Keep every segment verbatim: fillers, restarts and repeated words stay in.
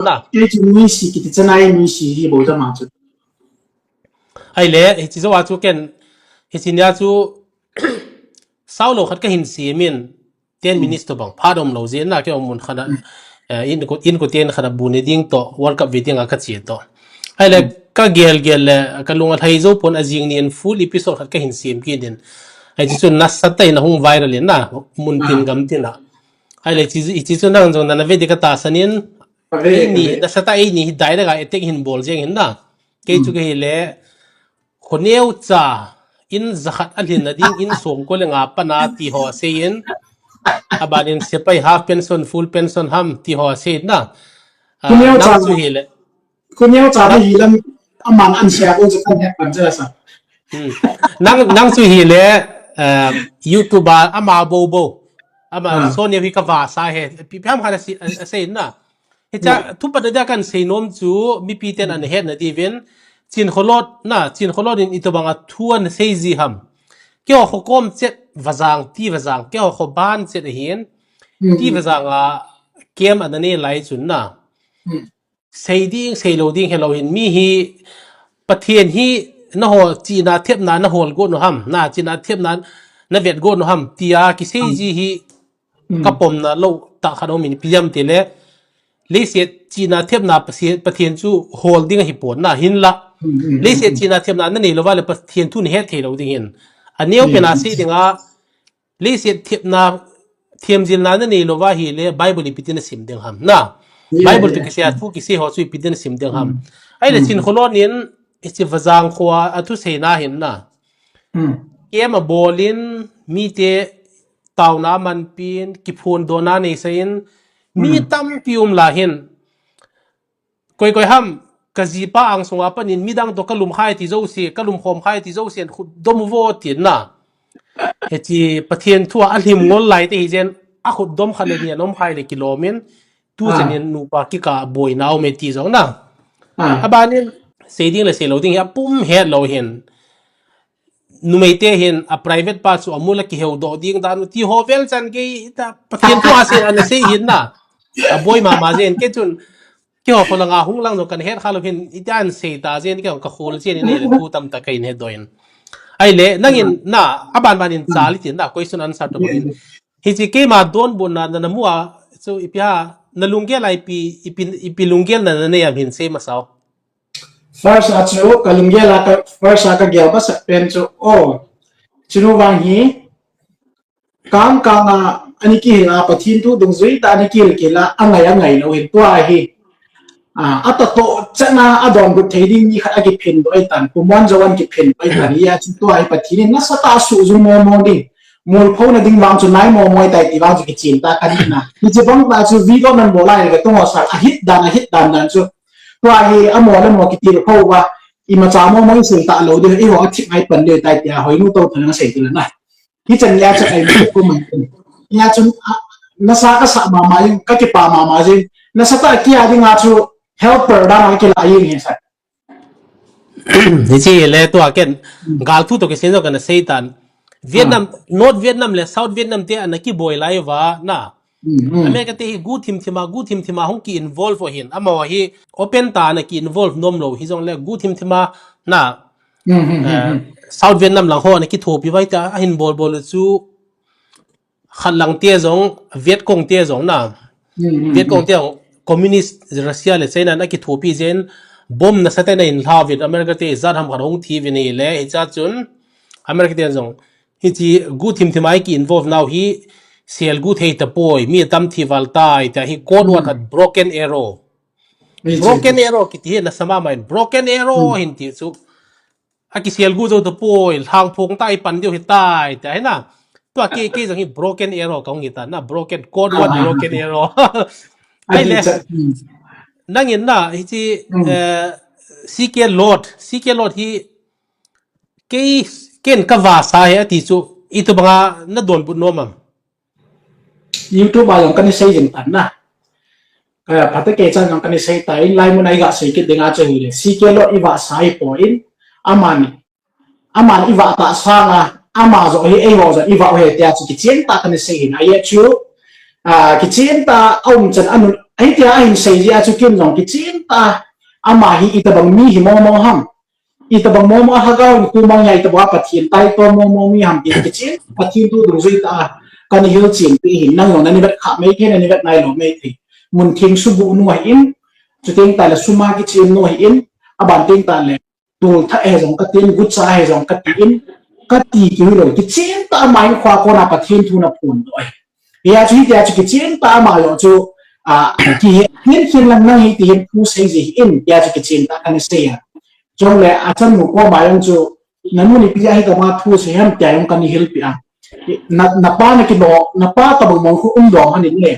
na. Kei chu nuisi kiti chana e, nuisi hi bou jama chu. Ahile, hiche jou a chu ken, hiche nia chu, sao lou khat kahin simin, ten minutes to bang, phat um lou jeh in na, kei mun khat a, eh, in ko, in ko ten khat a bu ne ding to, World Cup ve ding a kache to. Ahile, kagel gel le, kalung alhai jou pon ajing nin full episode khat kahin sim kit in. Hiche chu nasatah in ahung viral in na, mun tin gam tin a. Ahile, hiche, hiche chu nang jong nana ve ding katahsan in, eini, nasatah eini hi direct a attack hin bol jeng hin na. Kei chu kei le, khoneocha, in jakhat alhin na ding, in som ko le nga pana ti ho asei in, aban in sepai half pension, full pension ham ti ho asei in na. Ah, khoneocha, nang chu hi le. Khoneocha na hi lam, aman an sia ko chu kan het pan chu sa. Hmm. Nang, nang chu hi le, eh, YouTube a ama bou bou. Ama so ne hi kava sa he. Pi, pi ham khat asei, asei in na. Hicha, thu pat na dia kan sei nom chu, mipi ten ana het na diuvin, Chin Kholot na, Chin Kholot in itobang a thu ana sei ji ham. Keiho khokom chet vajang, ti vajang, keiho khoban chet ahin, ti vajang a kem ana nei lai chun na. Sei ding, sei lou ding, helou hin, mi hi, Pathen hi, naho, chihna thepna, nahol got u ham, na, chihna thepna, navet got u ham, tia, kisei ji hi, kapomna lou tah khat aumin, ipi ham itile, leiset chihna thepna Pathen, Pathen chu hol ding ahipon na hinla. Leiset chihna thepna nanei louva le Pathen thu nahet thei lou ding hin. Aneo pen a sei dinga, leiset thepna themjilna nanei louva hile Bible ipi tin nasim ding ham na. Bible to kisei a thu kisei ho chu ipi tin nasim ding ham. Ahile Chin Kholot in, hiche vajang kho a thu seina hin na. Kem abol in, mite taona amanpin, kiphondohna aneisah in, mi tampi um lai hin. Koi koi ham, kajipa angsunga panin, midang to kalum khai ti jouse, kalum khom khai ti jouse, khutdom uvo tin na. Hiche Pathen thu a alhim ngol lai te hi jen, akhutdom khat le ni anom khai le kilom in, tu chen in nupa kikah boina aume ti jong na. Abanin, sei ding le sei lou ding hi apum het lou hin. Numeite hin a private part chu amu le kiheudoh ding dan u ti ho vel chan gei ta Pathen thu a sei ana sei hin na. Aboi mama jen kei chun keiho kholanga hung lang jong kan het kha lou hin itian sei ta jen kei ka khol chen in le thu tamtah kahin hedoh in. Ahile nangin na aban ban in chal itin na question answer to in. Hiche keima donbutna na namu a chu ipi ham nalunggel a ipi ipi ipi lunggel na nanei am hin sei masao. First a chu kalunggel a ka first a kagel masat pen chu o chunu vang hi kang kang a ani kihil a Pathen thu dungjui tah a ani kihil kihil a angai angai lou hin tua hi. A, atatoh chan a adonbut thei ding ni khat akiphin doh tan, pumon jo an kiphin doh tan, hia chu tua hi Pathen in nasatah a suhjung momo ding. Molphona ding vang chu nai momo tai ti vang chu kichen ta kan na. Hiche bang ta chu video nan bol a hi ka tung ho sa a hit dan a hit dan dan chu. Tua hi amo le mo kitilkhou va. Imacha momo isil ta lou ding, eiho athip ngai pan ding tai tia hoinu to thang sei ti la na. Hichan nia chu ai mu ko man. Nia chun nasa kasa mama jing, kakipa mama jing. Nasatah a kia dinga chu helper dan a kila jing hi sa. Hiche le tua ken gal thu to kisei jong kana sei tan. Vietnam, North Vietnam le South Vietnam te ana kiboi lai uva na. America te hi gu thim thim a, gu thim thim a hung ki involve u hin. Amaho hi open tah a ana ki involve nom lou hijongle gu thim thim a na. South Vietnam lang ho ana kithopi vai ta ahin bol bol u chu khat lang te jong Viet Cong te jong na. Viet Cong te jong communist Russia le China ana kithopi jen bomb nasatah in ana lha uvin America te ijat ham khat hung thi uvin ahile hiche a chun America te jong hiche gu thim thim a ki involve nau hi sel gu thei tapoi mi atam thi val tai ta hi code word khat broken arrow. Broken arrow kiti hi nasa mama in broken arrow hin ti chu. Akisel gu jou tapoi, lhang phong tai pan diu hitai, tia hi na. Tua kei, kei jong hi broken arrow kahung hita na, broken, code word broken arrow. Ahile, nangin na, hiche, eh, C K Lord, C K Lord hi, kei, ken kavasa hi ati chu, itobanga nadonbut nom am. YouTube a jong kana sei jing tan na. Ka phatecha jong kana sei tan, lai mun a iga sei kit dinga chu hile. C K Lord ivasa hipoi, aman, aman ivah tah sanga, ama jong hi eiho jong ivah u ahi tia chu kichen tah kana sei hin. Ajeh chu, a, kichen tah a um chan anu, Ahi tia ahin sei jeh a chu ken jong kichen tah a, ama hi itobang mi hi momo ham. Itobang momo a lhagao in kum a hi itobang a Pathen taito momo mi ham ti kichen, Pathen thu dungjui tah a kana hilchen peh ahin, nang jong nani vet kha mai thei, nani vet nailou mai thei. Mun theng subuh nu ahin, chuteng tah le sum a kichen nu ahin, aban teng tah le tol thah ahi jong katin, gucha ahi jong katin, kati keu hilou, kichen tah a ama in kho a kona Pathen thu ana phondoh ahi. Hia chu hitia chu kichen tah a ama jong chu, a, kihe, hin hin lang nang hi ti hin thu sei ji hin, tia chu kichen tah a kana sei a. Chule achanu koma jong chu, nanu in ipi a hitobang a thu sei ham tia jong kana hilpeh a. Na, napa nakilo, napa tobang mong khu um dong ahin le.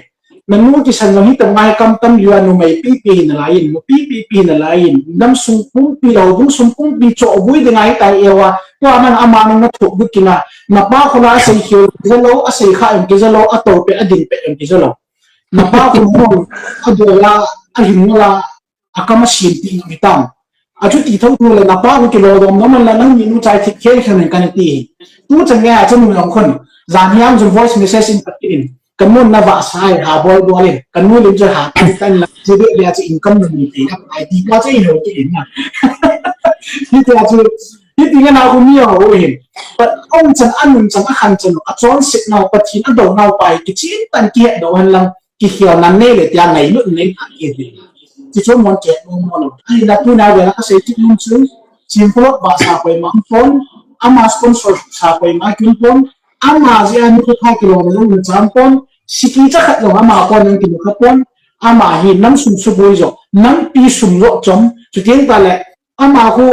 Nanu kisan jong hitobang a hi kam tam jeh a numei pipi hi nalai in, nupi pipi hi nalai in, nam sung pumpi le houbung sung pumpi chohboi ding ahitai eo a. Tua man ama nang nathup lut kit a, napa khu la asei khel jong kija lou, asei kha jong kija lou, atou pet, adin pet jong kija lou. Napa khu jong adol a, ahin ngol a, akam asin ti ngai tam. Achuti thou thou le napa khu kilodom nom man la nangni nu chai thip khel khel in kana ti hi. Tu chan nge achanu jong khun. Jan hiam jong voice message in pat in. Kanu na vahsa e ha bol bol in. Kanu lim chu ha kai tan la. Chu be le chu income nu ni te. Ai ti pa chu i lo ti in na. Hitia chu. Hiti nge na khu mi ho hin. Pat ong chan anun chan akhan chan achonset nau Pathen adou nau pa hi kichen tah in kihet doh hen lang. Kikhel nan nei le tia ngailut nei pha kit ding. Chuchu mon che mo mo lo. Ahinla tuna vela kasei kit nom chu, Chingkholot vahsa koima um pon, ama sponsor sa koima kium pon, ama jeh a mi khat kilom jong um cham pon, siki cha khat jong ama kon jong kimu kha pon, ama hi nam sum suboi jong, nampi sum jong chom, chuteng tah le, ama khu,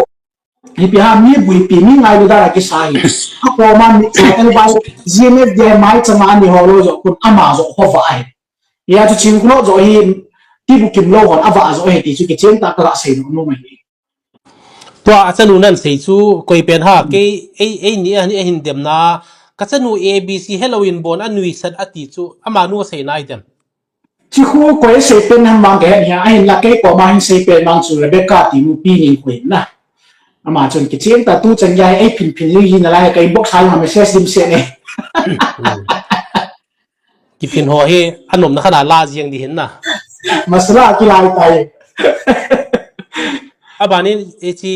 ipi ham mi buipi mi ngailu dan a kisa hi. Akoma mi chu elbai, G M F D I mai changa ani ho lou jong khun ama jong khovah ahi. Hia chu Chingkholot jong hi, Tibukim lou hon avah jong hi ti chu kichen tah a kaga sei nom nom ahi. Tua achanu nan sei chu koi pen ham, kei, ei, eini a, ahin demna, kachanu A B C helou in bon anuisat ati chu, amanu asei nai dem. Chi khu koi sei pen ham vang kahe hia, ahinla kei koma hin sei pen vang chu Rebecca ti nupi ning khu hin na. Ama chun kichen tah tu chan gei ei phin phin li hi nalai ka inbox a jong message dimset ne. Kiphin ho hi, anomna khat a la jeng di hin na. Masala kilai tai. Abanin, e chi,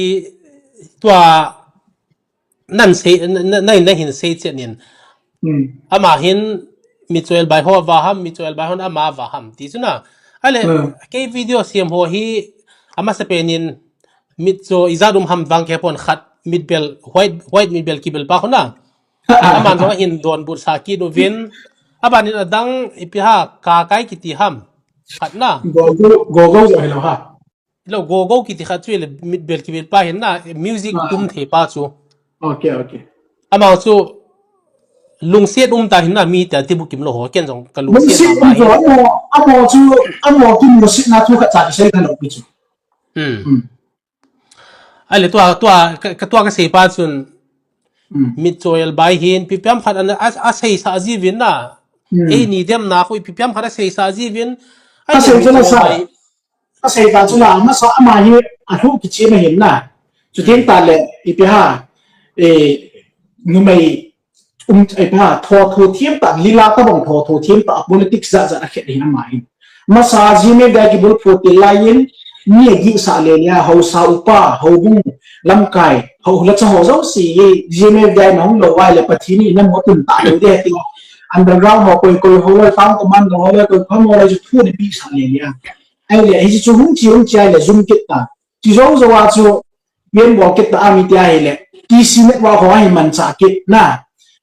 tua, nan sei, na, na, na hin sei chen in. Hmm. Ama hin, Mitcho Elbai ho avah ham, Mitcho Elbai hon ama avah ham. Ti chu na. Ale, hmm, kei video siam ho hi, amasa pen in, Mitcho ijat um ham vang kei pon khat, mitbel, white, white mitbel kibel pa khu na. Aman jong ahin donbut sa kit uvin. Abanin adang ipi ham, Kakai kiti ham. Khat na. Gogo, Gogo jong hilou ha. Hilou Gogo kiti khat chu le mitbel kibel pa hin na, music, ah, tum thei pa chu. Okay, okay. Ama chu lungset um tah hin na mi tia Tibukim lou ho ken jong kalungset lungset ma ma um hi. Chu, amo, amo chu, amo chu lungset na chu khat cha kisei kha lou pi chu. Hmm. Hmm. Ale tua, tua, ka, ka tua kasei pa chun, hmm, Mitcho Elbai hin, ipi ham khat ana, a, aseisa jiuvin na. Hmm. Eini demna khu ipi ham khat aseisa jiuvin. Ale asei chu Mitcho la sa. Elbai. Asei ta chu la, masa ama hi, alhu kichim ahin na. Chuteng tah le, ipi ham, eh, numei, um, eh, pa, thotho thiam tah, lila tobang thotho thiam tah, politics jat jat akhet hi ama hin. Masa G M F D I kibulphu til lai in, mi agihsah le le a, haosa upa, houbung, lamkai, hou, la cha ho jouse hi, G M F D I na hung lou vai le Pathen in na mo tun ta lou de ti. Underground ho koi koi ho le, town commander ho le, koi koi ho le, chu thu ni pi sa le le a. Ahile, hichu hung chi hung chi ahile, zum kit ta. Chi jou jou a chu, Pian bol kit ta a mi tia ahile, T C Network ho ahin manchah kit na.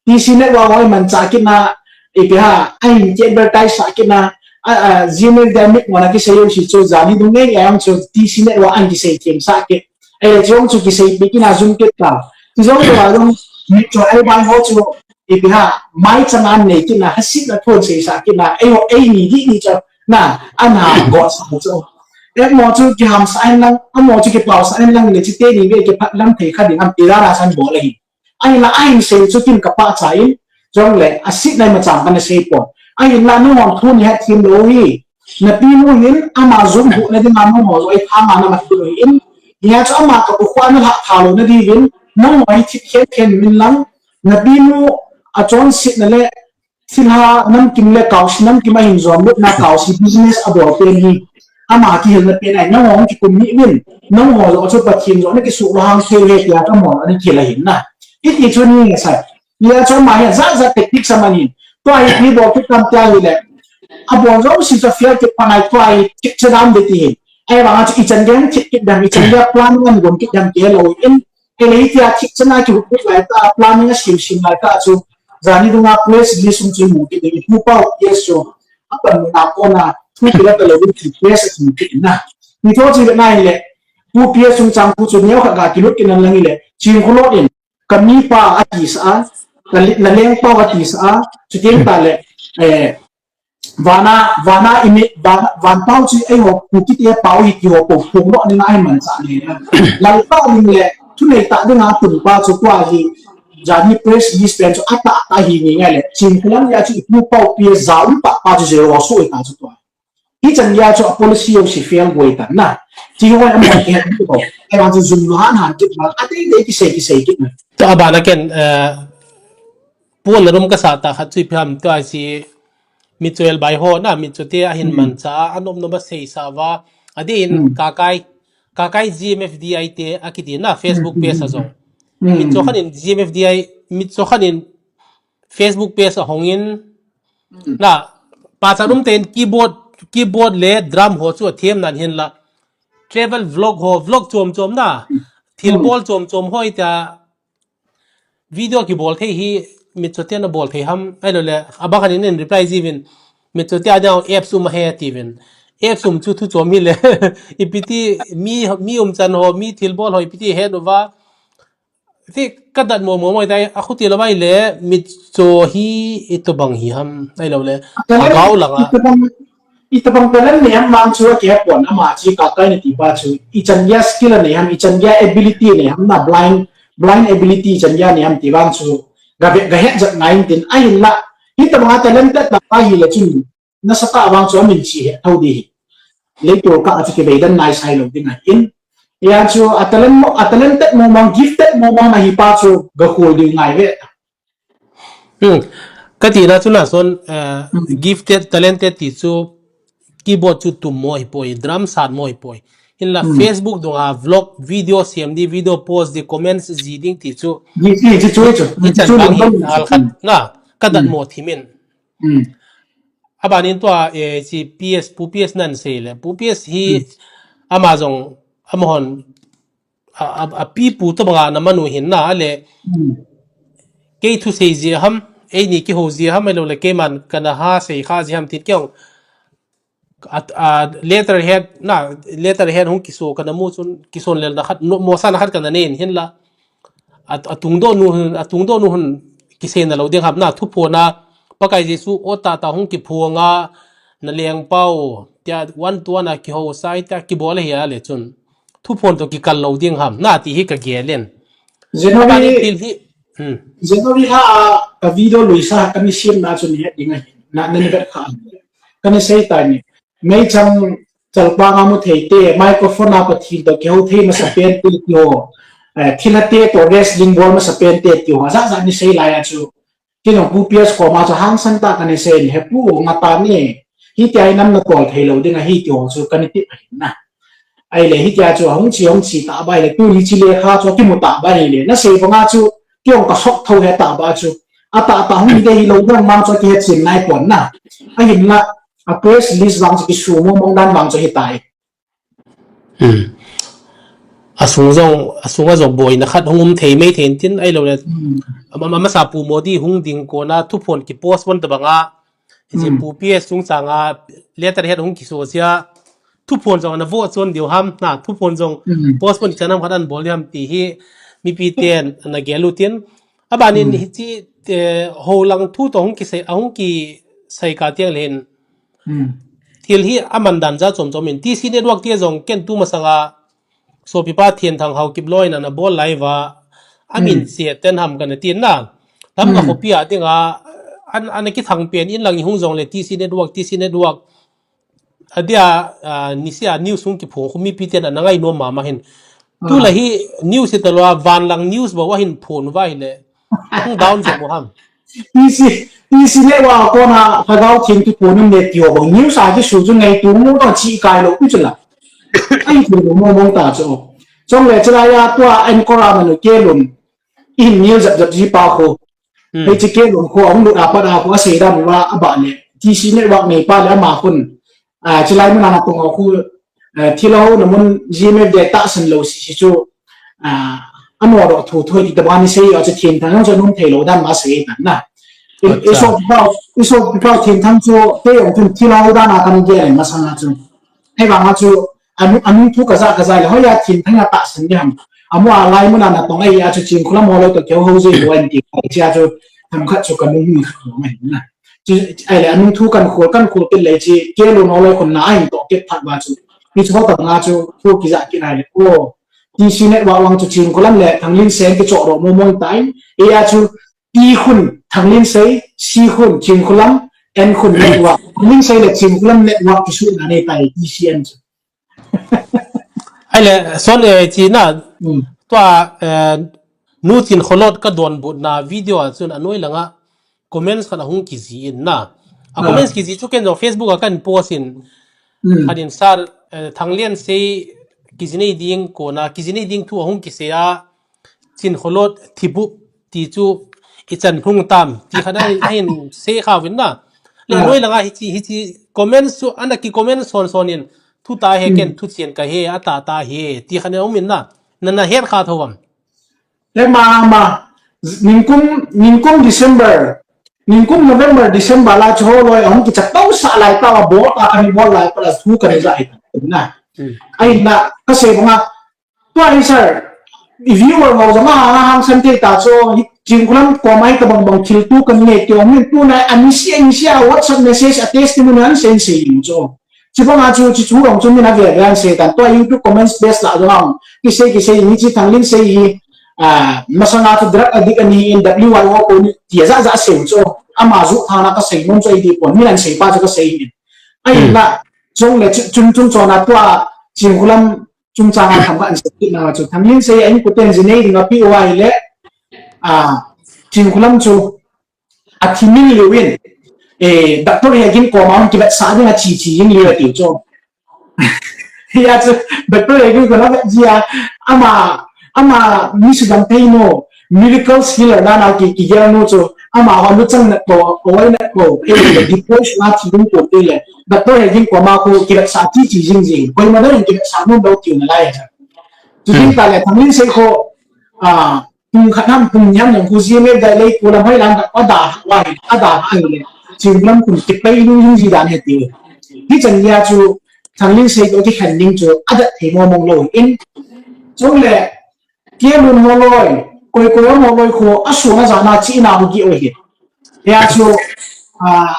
T C Network ho ahin manchah kit na, ipi ham, ahin ki advertise sah kit na, a, a, G M F D I mit mo na kisei jouse chu, jan hi dung ngei ngei a chu, T C Network ahin kisei theng sah kit. Ahile chu jong chu kisei pi kit na zum kit ta. Chi jou jou a jong, Mitcho Elbai ho chu, ipi ham, mai chang an nei kit na, hasit na thon seisah kit na, eiho, eini di ni chu, na, ana, go sa chu. Amo chu kihamsah in lang, amo chu kipaosah in lang le, chite ni ve kiphat lam thei kha ding ham ti dan a san bol ahi. Ahinla, ahin sei chu kin ka pachat in, jongle, asit na ima chang kana sei pon. Ahinla, nangho thu ni het thim lou hi. Napinu hin, ama jum huhna dinga nangho jong i thanga na mat lou hin. Hia chu ama ka bu khua na lhah tha louna diuvin, nangho hi thip khen khen min lang, napinu achonsetna le, Thilha namkim le kaosi namkim ahin jom lutna kaosi business abol pen hi. Ama kihilna pen ahi, nangho hung kikum hih uvin, nangho jong chu Pathen jong nakisuh louhang thei uve tia kamon ana kihil ahin na. Hiti chu ni ngasai. Hia chu ama hi jat jat tactics aman in. Tua hi ipi bol kit tam tia hile. Abol jouse chu fail kit pa ngai tua hi kit chadam de ti hi. Ahivanga chu ichan gei kit kit dam, ichan gei planning agon kit dam ti lou in. Ahile hitia thik chana kihup lai ta, planning asim sim lai ta chu, jani dunga press release sung chu imu kit ding, Pu Pau P S chu, apan muna kona, thu kila ta lou ding ti press asim kit na. Ni tho chi na hile, Pu P S chungchang thu chu neo khat ga kilut kit na lang hile, Chingkholot in, ka mipa atisa a, ka li-, na lengpa atisa a, chuteng tale, eh, Vana, vana imi, van, van pau chu eiho Kuki te pau hi kiho po phung lo ni ngai man cha ni. Lalpa ling le, thunei ta dinga tun pa chu tua hi, jani press release pen chu ata ta hi ni ngai le, Chingkholam ya chu ipu pau pi ja um pa pa chu zero so ta chu tua. Hichan ya chu a policy yo si fail boi ta na. Chi ho am ki het ko. Ai wan chu zum lo han han kit ma, atei dei kisei kisei kit na. To abana ken, eh, Pu Narum ka sa ta khat chu ipi ham tua si, mitcho el bai ho na, mitcho te ahin man cha a, anom nom a sei sa va, adin Kakai, Kakai G M F D I te akiti na Facebook page a jong. Mitcho khan in G M F D I, mitcho khan in Facebook page a hong in, na, pa cha rum ten keyboard, keyboard le drum ho chu a them nan hin la, travel vlog ho, vlog chom chom na, thil bol chom chom hoi ta, video kibol thei hi, mitcho te na bol thei ham, ai lo le, abang khan in reply ji vin, mitcho te a dang apps um a he ti vin. Apps um chu thu chom hi le, ipiti, mi, mi um chan ho, mi thil bol ho, ipiti he no va. Ti ka dat mo mo mai tai, a khuti lo mai le, mitcho hi, ito bang hi ham, ai lo le, a gau langa. Itabang talent nei ham vang chu akihepon ama chi Kakai nati pa chu. Ichan gei skill nei ham, ichan gei ability nei ham na blind, blind ability ichan gei nei ham ti vang chu. Ga ve, ga het jat ngai tin ahin la. Hitabang a talented na pa hi le chun nasatah vang chu amin chi he thou di hi. Leitul ka a chu kivei dan nai sai lo ding ahin. Ya chu a talent mo, a talented mo mang, gifted mo mang na hi pa chu ga khol ding ngai ve. Hmm. Ka tina chu na son, eh, gifted, talented ti chu keyboard chu tum mo hi poi, drum sat mo hi poi. Hinla Facebook dunga vlog, video siam di, video post di, comments ji ding ti chu. Ji, ji, ji, chu, chu, i chan chu, bang hi chu, al khat na, ka dat mo thimin. Abanin tua, eh, si P S, Pu P S nan sei le. Pu P S hi ama jong, ama hon a, a, a pipu to banga na manu hin na le. Kei thusei jia ham, eini kiho jia ham, ai lo le keiman kana ha sei kha jia ham tin kei hong. A, a, letterhead na, letterhead hong kiso kana mu chun, kison lel na khat, no, mosa na khat kana nei in hin la. A, a tungdoh nu hun, a tungdoh nu hun kisei na lo ding ham na, thuphon a, Pakai Jesu o ta ta hong kiphong a, na leng pau, tia one to one a kiho sai tia kibol a hi a le chun. Thuphon to kikal lo ding ham, na ti hi ka gel in. January, January ha a ka video luisa ka ni siam na chu ni het ding a hi. Na, na ni vet kha. Ka ni sei ta ni. Meichang chalpang a mu thei te, microphone a Pathen to kiho thei masa pen te ti ho. Eh, thilha te to wrestling bol masa pen te ti ho. Za za ni sei lai a chu. Kei jong Pu P S koma chu hangsan tah kana sei in, he Pu, nga ta ni, hitia hi nam na tol thei lo ding ahi ti ho chu kana ti ahi na. Ahile hitia chu hung chi, hung chi ta ba ahile, tu hi chi le kha chu kimu ta ba ahile, na sei banga chu, kei jong ka sok tho he ta ba chu. A ta ta hung de hi lo dang mang chu kihe chin nai pon na. Ahin la, a press release vang chu kisu mo mong dan vang chu hi tai. Hmm. A sung jong, a sung a jong boina khat hung um thei mai thei tin ai lo le. Hmm. Ama, ama sa Pu Modi hung ding kona thuphon ki postpone ta banga. Hi Pu P S sung changa letterhead hung kiso sia. Thuphon jong na vo chon diu ham na thuphon jong postpone chanam khat an bol diu ham ti hi mipi ten na gel u tin. Abanin hichi, eh, ho lang thu to hung kisei, a hung kisei ka tiang len. Hmm. Thil hi aman dan ja chom chom in T C Network tia jong ken tu masanga sopipa Thianthang Haokip loi na na bol lai va amin se ten ham kana tin na. Lam ka khopi a dinga an, an kithang pen in lang i hung jong le T C Network, T C Network. Adia, ah, nisia news hung kiphong khu mipi ten ana ngai nom mama hin. Tu la hi news hi ta lo a van lang news ba wa hin phon va hi le. Hung down je mo ham. T C, T C network a kona Lhagao Theng thu phone um le ti ho bang news a kisu chu ngaitu mo ta chi kai lou u chu la. Ai thu mo mo ta chu. Chule chulai a tua anchor a manu Kelun. In news jap jap ji pa khu. Hmm. Hei chi Kelun khu ahung lut a pat a khu asei dan uva abah le. T C network nei pa le ama khun. Ah, chulai mun a natong a khu, ah, thil a houna mun G M F D I tahsan lou sese chu, ah, anodoh thotho ti tabang ni sei a chu thinthang jong chu anom thei lou dan ma sei tan na. I, i Acha. so pa, i so pa thinthang chu te jong chun thil a hou dan a kan gel masang a chu. Hei vang a chu, anu, anung thu kaja kaja le, hoiya thinthang a tahsan ni ham. Amu a lai mun a natong a hi a chu Chinkholam ho lou toh keu ho jeh lou an ti. Chi a chu, themkhat chu kanung hung kha mai na. Chi, ai le, anung thu kan khol, kan khol kit le chi, Kelun ho lou khun na ahin toh kit phat va chu. Hi chu ho tah nga chu, thu kija kit ai le. O, T C network vang chu Chinkholam le Thanglinsei kichoh ro mo mo tai. E a chu, T khun Thanglinsei, C khun Chinkholam, N khun network. Thanglinsei le Chinkholam network kisu na nei tai, T C N chu. Ai le, son, eh, chi na, Hmm. tua, eh, Nu Chinkholot ka donbutna video a chun anoi langa comments khat ahung kiji in na. A Ah. comments kiji chu ken jong Facebook a kan post in. Hmm. Khat in sir, eh, Thanglinsei kiji nei ding kona, kiji nei ding thu ahung kisei a, Chinkholot thibup ti chu ichan hung tam ti khat a, ahin sei kha uvin na. Le Ah. noi langa hichi, hichi comments chu ana ki comments son son in thu ta he ken Hmm. thu chen ka he a ta ta he ti khat a um in na. Na na het kha tho am. He ma ma. Ningkum, ningkum December. Ningkum November, December la chu ho loi ahung kicha tau sa lai ta va bol ta kani bol lai pa la thu kani ja ai na. Hmm. Ai na, kasei banga, Tua hi sir, i viewer ho jong a, a hangsan thei ta chu, hi Chinkholam koma hi tabang bang thil tu kan nei ti ong min tu na a mi sia, mi sia WhatsApp message a testimony an send sei in chu. Chi banga chu, chi chu ong chu min a ve ve an sei tan. Tua YouTube comments space la jong a, kisei, kisei, ni chi Thanglinsei hi, ah, masanga chu drug addict ani in W Y O ko ni, ti a ja ja sei chu. Ama ju thana kasei nom chu ai di pon, min an sei pa chu kasei in. Ai Hmm. na, chong le chu, chun chun chona tua, Chinkholam, chungchang a themkhat an sei kit na chu. Thanglinsei a inkoten ji nei ding a pi u ahile, ah, Chinkholam chu athi min liu in, eh, Doctor Hegin koma hung kivetsah ding a chi chi jing liu ati chu. Hia chu, Doctor Hegin koma vet ji a, ama, ama mi sudam thei nu, miracles healer na na ki, kigel nu chu, ama ho nu chang na ko, oi na ko, eh, depression a thi ding ko te le. Doctor Hegin koma ko kivetsah chi chi jing jing. Koima dang kivetsah nom lou tiu nalai. Chu Hmm. tin ta le Thanglinsei kho, ah, pung khat ham pung ni ham jong khu G M F D I lei ko lam hoi lam da, ada, wa, ada, ai le. Chinkholam khun kipei lu jing ji dan he ti. Hichan nia chu Thanglinsei toh kikhen ding chu ada thei mo mong lou in. Chule Kelun ho loi, koi koi ho loi kho, a sung a jana chi ina ho gi o hi. Hia chu, ah,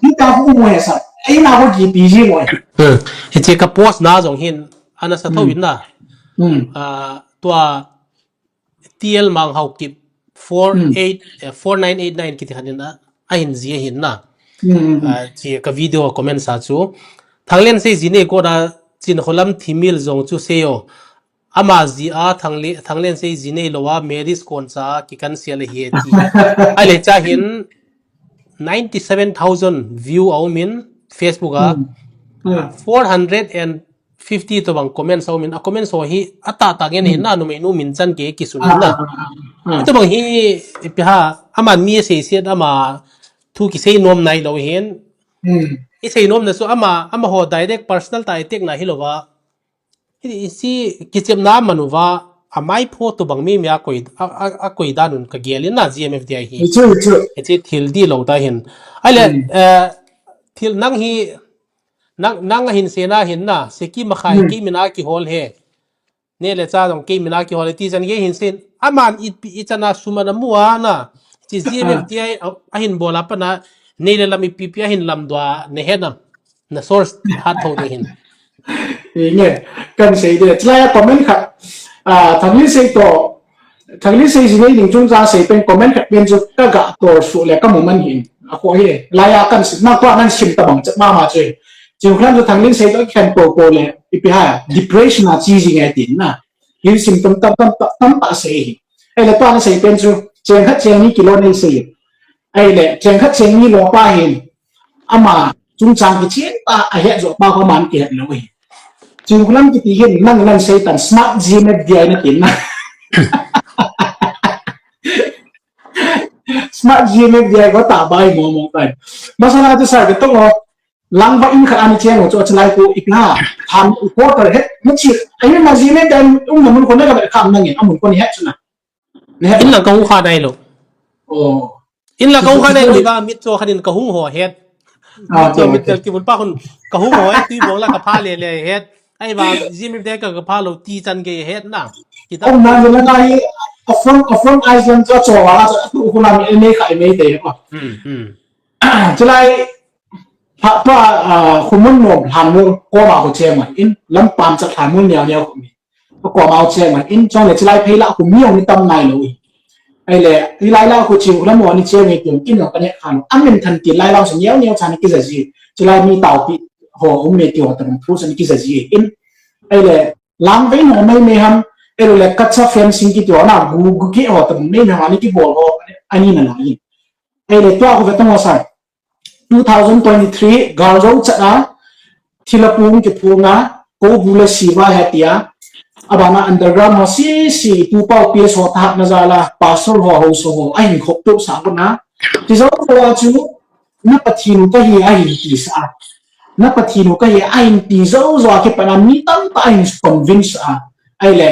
hita ho mo he sa, ina ho gi pi ji mo he. Hmm. Hiche ka post na jong hin, ana sa tho Hmm. in na. Hmm. Ah, tua T L Manghaokip four eight, Hmm. eh, four nine eight nine kiti khat in a, ahin ji ahin na. Hmm, hmm, hmm. Ah, chi ka video comment sa chu. Thanglinsei ji nei ko da Chinkholam thimil jong chu sei o. Ama ji a Thangli-, Thanglinsei ji nei lou a, Mary's kon cha kikan sia le hi ti. Ai le cha hin ninety seven thousand view a um in Facebook a. Hmm. Hmm. Four hundred and fifty tobang comments a um in, a comments ho hi a tah tah ngen hin Hmm. na, numei nu min chan ke kisun Ah, hin na. ah, ah, ah. Tobang hi, ipi ham, aman mi sei siat ama thu kisei nom nai lou hin. Hmm. I sei nom na chu ama, amaho direct personal ta attack na hi lou va. Hi, i si kichepna manu va, a mai pho tobang mi mi a koi, a, a, a koi dan un ka gel in na G M F D I hi. Chu, chu. Hiche thil di lou ta hin. Ai le, Hmm. eh, thil nang hi, nang, nang a hin sei na hin na, seki makhai Hmm. kei min a kihol he. Ne le cha jong kei min a kihol he, ti chan kei hin sei, aman i, i chan a sum ana mu a na, chi G M F D I a, a hin bol a pat na, nei le lam ipi pi a hin lam dua, ne he nam. Na source hat tho de hin. Nge, kan sei de. Chulai a comment khat. Ah, Thanglinsei toh. Thanglinsei ji nei ding chungchang sei pen comment khat pen chu ka ga tor su le ka mu man hin. A ko hi. Lai a kan sim. Na ko nan sim tabang chet mama chu. Chinkholam chu Thanglinsei toh khen ko ko le. Ipi ham. Depression a chi ji nge tin na. Hin sim tam tam tam tam tam ta sei hi. Ai le tua na sei pen chu. Cheng khat cheng ni kilo nei sei. Ahile, cheng khat cheng ni lo pa hin, ama chungchang kichen ta ahet jo pa ko man kihet lo hi. Chingkhulam kiti hin, nang nang sei tan smart G M F D I na tin na. Smart G M F D I ko ta bai mo mo kai. Masala tu sa ke tong o, lang ba in khat ani cheng o chu chalai ko ikla, tham ko ta het, na chi, ai ma G M F D I um na mun ko na ka kham nang in, amun ko ni het chu na. Inlang kahung kha dai lo. Inlang kahung kha dai lo, iba mit cho khanin kahung ho het. Mit cho mit tel kibun pa khun kahung ho het, tui bong la kapha le le het. Ai ba G M F D I ka kapha lo ti chan gei het na. Kita. Ong na na na hi a front a front Iceland cho cho wa cho tu khu na mi ne khai me te ko. Hmm hmm. Chulai pa pa khu mun no han mo ko ma ko che ma in lam pam cha han mo nya nya ko mi. Ko ma che ma in chong le chulai phei la khu mi ong ni tam nai lo. Ai le, i lai la khu chi khu la mo ni che mi kin kin lo ka ne khan. Amin than ti lai la so nyau nyau chan ki za ji. Chulai mi tau pi ho um me ti ho ta thu san ki za ji. In ai le lang ve no mai me ham. Ai le ka cha fencing ki ti ho na gu gu ki ho ta me me ha ni ki bol ho. Ani na na ni. Ai le tua khu ve ta mo sa. Two thousand twenty-three gal zo chat a thilapung kiphung a ko bu le siva he tia. Abana underground ho si si tu pau P S ho ta na za la pastor ho ho so ho a hin khop tu sa ko na. Ti zo ko a chu na Pathin ka hi a hin ti sa. Na Pathin ka hi a hin ti zo zo a ki pa na mi tam ta a hin convince a. Ai le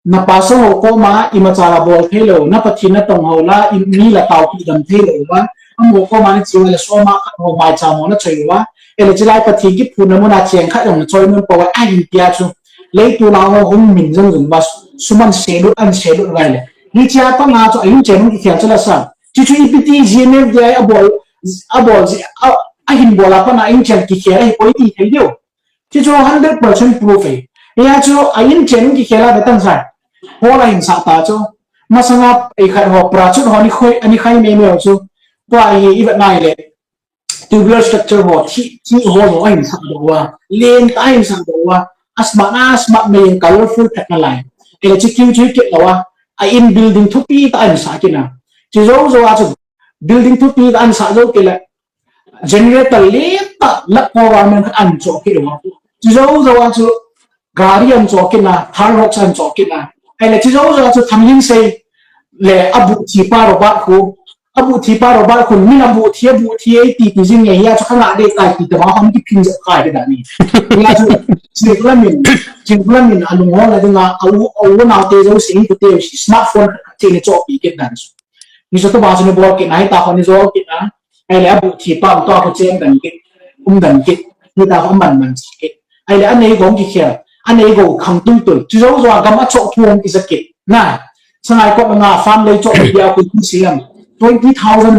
na pastor ho ko ma ima cha la bol thei lo, na Pathin na tong ho la i mi la tau pi dam thei lo wa. Amo ko ma ni chi wa le so ma khat ho mai cha mo na choi wa. Ele chi lai Pathin ki phun na mo na cheng khat jong na choi mo pa wa a hin tia chu. Lei tu la ho hung min jong jong wa suman se lut an se lut wa le. Ni chia pa nga chu a yin chen ki khel chu la sa. Chi chu i P T G M F D I a bol a bol a hin bol a pa na yin chen ki khel a hi poi ti thei deu. Chi chu hundred percent proof e. Hia chu a in chen ki khela da tan sai. Ho la hin sa ta chu. Masanga ei khat ho pra chu ho ni khoi ani khai me me chu. Tua i i vet nai le. Tubular structure ho thi thi ho ho a hin sa do wa. Len ta a hin sa do wa. Asma na asma me colorful phet na lai. Ele chi kiu chu ke la wa. A in building thupi ta a hin sa kina. Chi zo zo a chu building thupi ta a hin sa zo ke la. Generator lem ta lak ko wa men an cho ki wa. Chu zo zo a chu gari an cho ki na, Thar Roxx an cho ki na. Ai le chu zo zo a chu tham yin sei le a bu thi pa Robert khu. A bu thi pa Robert khu min a bu thi a bu thi ei ti ti jing nge hia chu ka nga de kai ti ta ma hon ki phin zo kai de da ni. Hia chu chi la min, chi la min a lung ho la de nga a u a u na te zo sei ku te si smartphone che ni cho pi ke dan su. Ni so to ba chu ni bol ki na hi ta hon ni zo ki na. Ai le a bu thi pa to ko chen dan ki. Um dan ki. Ni ta ko man man ki. Ai le a nei gong ki khel. A nei go khang tul tul. Chu zo zo a gam a chok thu hong ki za ki. Na. Sangai ko nga farm lei chok ki a ku ti siam. Twenty thousand,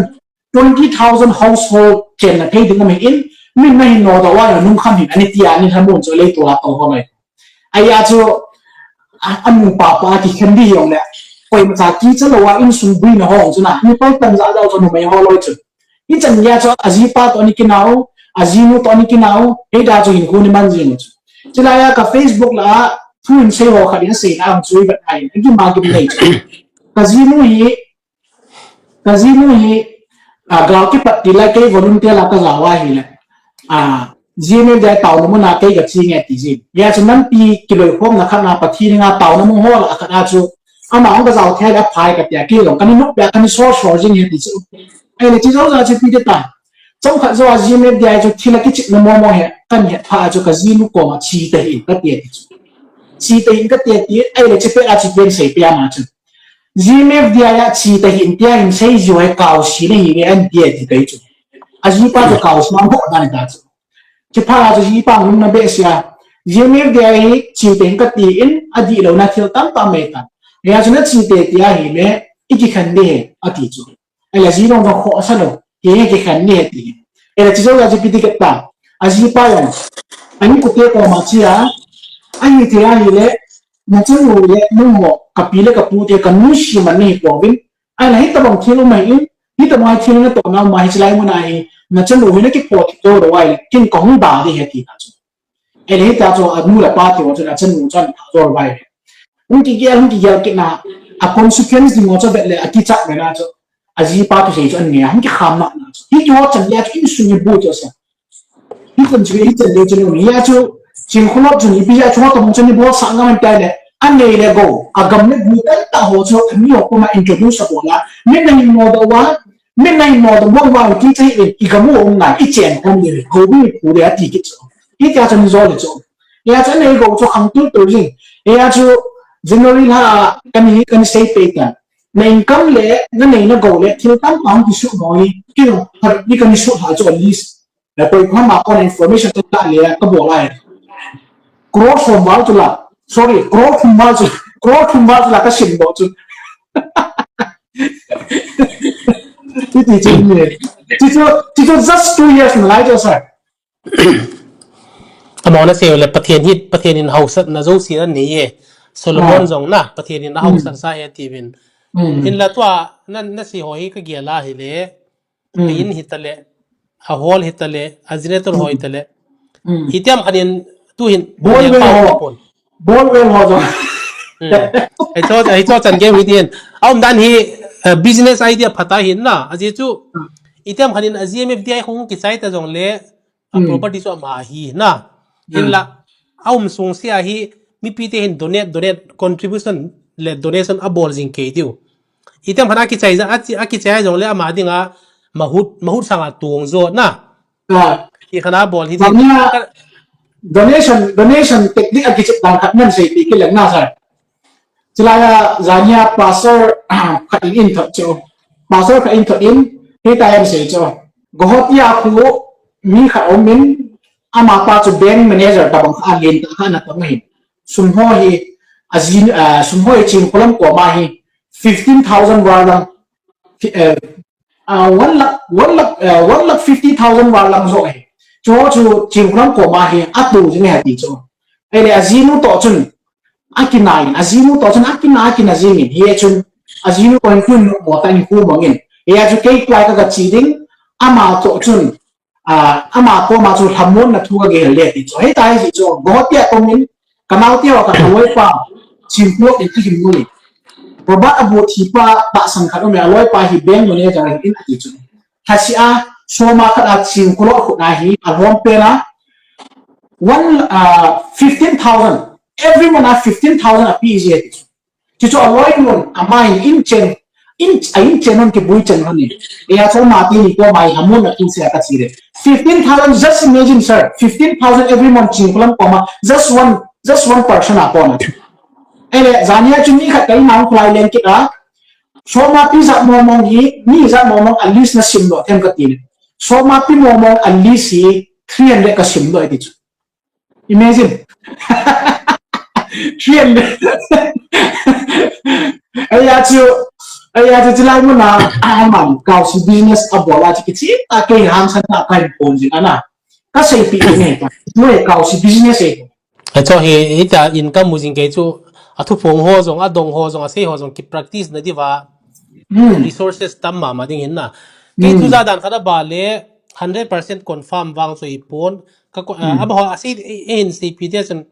twenty thousand household chen na thei ding um in. Min na hin no da wa na nung kham hin ani ti ani hamun cho lei to la to ho mai. Ai a chu a, a nu pa pa ki khen di yong le. Koima cha ki cha lo wa insung bui na hong chu na. Ni pa tan za za cho nu mai ho lo chu. I chan ya chu a ji pa to ni kinau, a ji nu to ni kinau, hei da chu hin khu ni man jing chu. Chi la ya ka Facebook la thu in sei ho khat in sei na ang chu i vet ai. Ki ma ki nei chu. Ka ji nu hi, ka ji nu hi, a, gal ki pat ti lai kei volunteer la ka za wa hi le. A, ji me de tau nu mo na kei ka chi nge ti ji. Ya chu nan pi ki loi khom na khat na pa thi ni nga tau na mo ho la khat na chu. Ama ong ka zau thei la phai ka tia ki long ka ni nok pia ka ni so so jing he ti chu. Ai le chi zo za chi pi de ta. Chau khat zo a G M F D I chu thila kichik na mo mo he kan he pha chu ka ji nu ko ma chi ta hin ka tia ti chu. Chi ta hin ka tia ti ai le chi pe a chi pen sei pia ma chu. G M F D I a chi ta hin tia hin sei ji he kau si le hi ve an tia ti kai chu. A ji pa chu kau si ma mo da ni ta chu. Chi pha chu ji pa lung na be sia. G M F D I hi chi ta hin ka ti in a di lo na thil tam tam mai ta. Ya chu na chi te tia hi le i ki khan de he a ti chu. Ai le ji long ka kho sa lo. Hi he ki khan ni he ti. Ai le chi zo ya ji pi ti ke ta. A ji pa yong. Ani ku te ko ma chi a. Ani te a hi le. Na chanu le nung mo ka pi le ka pu te ka nu si man ni ko vin. Ai le hi ta bang thil mai in. Hi ta mai thil na to na ma hi chi lai mo na hi. Na chanu hi na ki po ti to ro ai le. Kin ka hung da di he ti na chu. Ele hita chu a nu le pa ti ho chu a chanu chun a zol vai. Hung kigel, hung kigel kit na, a consequence ding ho chu vet le a kichat ve na chu. ajipa thusei chu an ngai a, hung kikham na na chu. Hiti ho chan le chu insung hi bu chu sa. Hi chan chu, hi chan le chu ni a chu, Chingkholop chu ni pi a chu ho tong chu ni bol sa ngam tai le. An nei le go, a gam le bu tan ta ho chu, an ni ho kuma introduce a bol a. Min na hin mo do wa, min na hin mo do wa wa ki chai in, i gam u ong ngai, i chen khom ni le, go bi pu le a ti ki chu. Hiti a chu ni zo le chu. Hia chu nei go chu khang tul tul jing. Hia chu January la kan hi kan sei pe ta. Na income le, na nei na go le, thil tam tam ki su mo ni. Ki no, har ni kan su ha chu list. Na koi kha ma kon information ta le ka bo lai. Crore som val chu la. Sorry, crore thum val chu. Crore thum val chu la ka sim bo chu. Ti ti chu ni. Ti chu, ti chu just two years na lai chu sir. Amau na sei le Pathen hi, Pathen in hausatna jouse na nei e. Solomon jong na, Pathen in a hausat sa e ti vin. Hin la tua, na, na sei ho hi ka gel a hi le. A in hi ta le, a hall hi ta le, a generator ho hi ta le. Hi tiam khan in, tu hin, bol ve ho. Bol ve ho jong. Ai cho, ai cho chan game hi tin. A um dan hi, eh, business idea phata hin na. A ji chu, hi tiam khan in, a G M F D I hung ki chai ta jong le, a property chu ama hi na. Hin la, a um sung sia hi, mipi te hin donate, donate, contribution le donation a bol jing kei diu. Hi tiam khan a ki chai ja, a chi, a ki chai jong le ama ding a, mahut, mahut sang a tuang jo na. Hi khan a bol hi. Donation, donation technique a ki chai dan khat nan sei ti ki le na sir. Chulai a zania pastor khat in in thot chu. Pastor khat in thot in, hi ta em sei chu. Guwahati a khu mi khat um in, ama pa chu bank manager ta bang kha len ta kha na tong hin. Sum ho hi, a jin, ah, sum ho hi Chingkholom koma hi, fifteen thousand val lang, fi-, eh, ah, one lakh, one lakh, eh, one lakh fifty thousand val lang jo hi. Chu chu Chingkholom koma hi, a tu jing hi ti chu. Ele a jinu to chun, a kina in, a jinu to chun a kina, a kina jing in, hi chun, a jinu to in kun mo ta in ku mong in. Hi chu kei klai ka ka chi ding, ama to chun, a, ama koma chu lhamon na thu ka gel le ti chu. Hi ta hi chu, Guwahati a kong in, ka nau te wa ka ka loi pa, Chingkholom in a him nu ni. Robert a bu thi pa, ta sang khat um e a loi pa hi bank manager in a ti chu. Thasi a, soma khat a Chingkholom khut na hi, a lom pe na, one, uh, fifteen thousand. Every month a fifteen thousand a P G A. Chicho a loi nun, a mai in chen, in, a in chen nun ki bui chen nun ni. E a chon ma ti ni ko mai hamun na tu se a ka chi re. Fifteen thousand, just imagine, sir. Fifteen thousand every month Chingkholom koma. Just one, just one person a kona. Ele, zania chu mi khat kai nang khulai len kit a. Soma pi za mo mong hi, mi za mo mong at least na sim lo them ka ti le. Soma pi mo mong at least hi three hundred ka sim lo ti chu. Imagine. Three hundred. Aya chu, aya chu chilai mo na, a man, kau si business a bola chi kichi, a ke ham san ta kai pon jing ana. Ka sei pi ne ta. Tu e kau si business e. Acho hi, hita income mu jing kei chu, a thuphong ho jong, a dong ho jong, a sei ho jong, ki practice na diva, resources tam mama ding hin na. Kei tu ja dan khat a ba le, hundred percent confirm vang chu i pon, ka ko, a ba ho a sei, e, e hin sei pi te chun,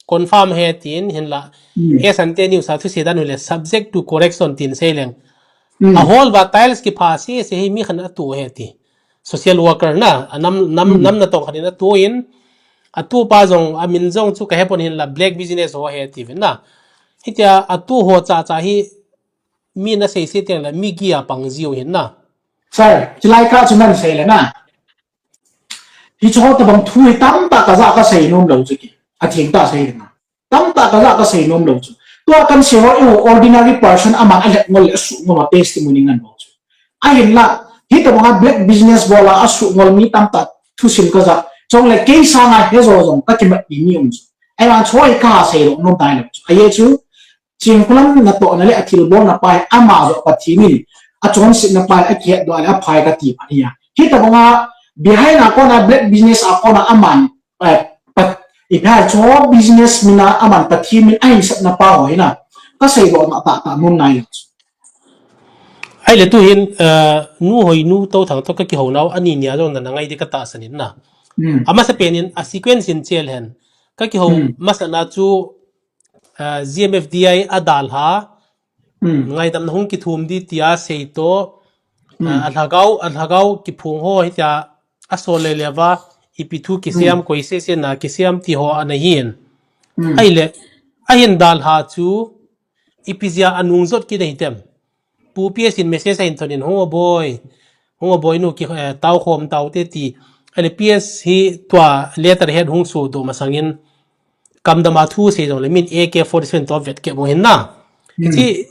confirm he tin hin la. E san te news a thu sei dan hu le, subject to correction tin sei leng. A hol va tiles ki pha se se hi mi khan a tu he ti. Social worker na, a nam, nam, nam na tong khan in a tu in, a tu pa jong, a min jong chu ka he pon hin la black business ho he ti vin na. Hitia a tu ho cha cha hi mi na sei sei teng la mi gi a pang jiu hin na. Sir, chilai ka chu nan sei le na. Hi chu ho ta bang thu hi tam ta ka ja ka sei nom lo chu ki. A thing ta sei le na. Tam ta ka ja ka sei nom lo chu. Tua kan sei ho, e, ordinary person a man a let ngol le a su ngol a testimony ngan lo chu. A hin la, hi ta bang a black business bola a su ngol mi tam ta thu sim ka ja. Chong le kei sanga he jo jong ka kimat ni ni um chu. Ai man choi ka sei lo nom tai lo chu. A ye chu, Chingkholom na to na le a thil bol na pa hi ama jo Pathen in a chon sit na pa hi a kihet do le a phai ka ti pa hi a. Hi ta bang a behind a kona black business a kona a man, eh, pat, i pa cho business mina a man Pathen min a hin sat na pa ho hi na. Ka sei lo ma ta ta mun nai. Ai le tu hin, eh, nu hoi nu to thang to ka ki ho nau ani nia jong na na ngai di ka ta sanin na. Ama sa penin a sequence in chel hen. Ka ki ho masa na chu, eh, G M F D I a dal ha. Ngaidam na hung kithum di tia sei to. Hmm. A, a lhagao, a lhagao kiphong ho hitia a sol le leva, ipi thu kisem, hmm, koi se se na kisem ti ho ana hin. Hmm. Ahile, ahin dalha chu, ipi jeh a anung jot kit ahi tem. Pu P S in message ahin thon in, "Hung o boi, hung o boi nu ki, eh, tao khom tao te," ti. Ahile P S hi tua letterhead hung sodoh masangin, kamdam a thu sei jongle min A K forty-seven toh vet kei mo hin na. Hmm. Hichi,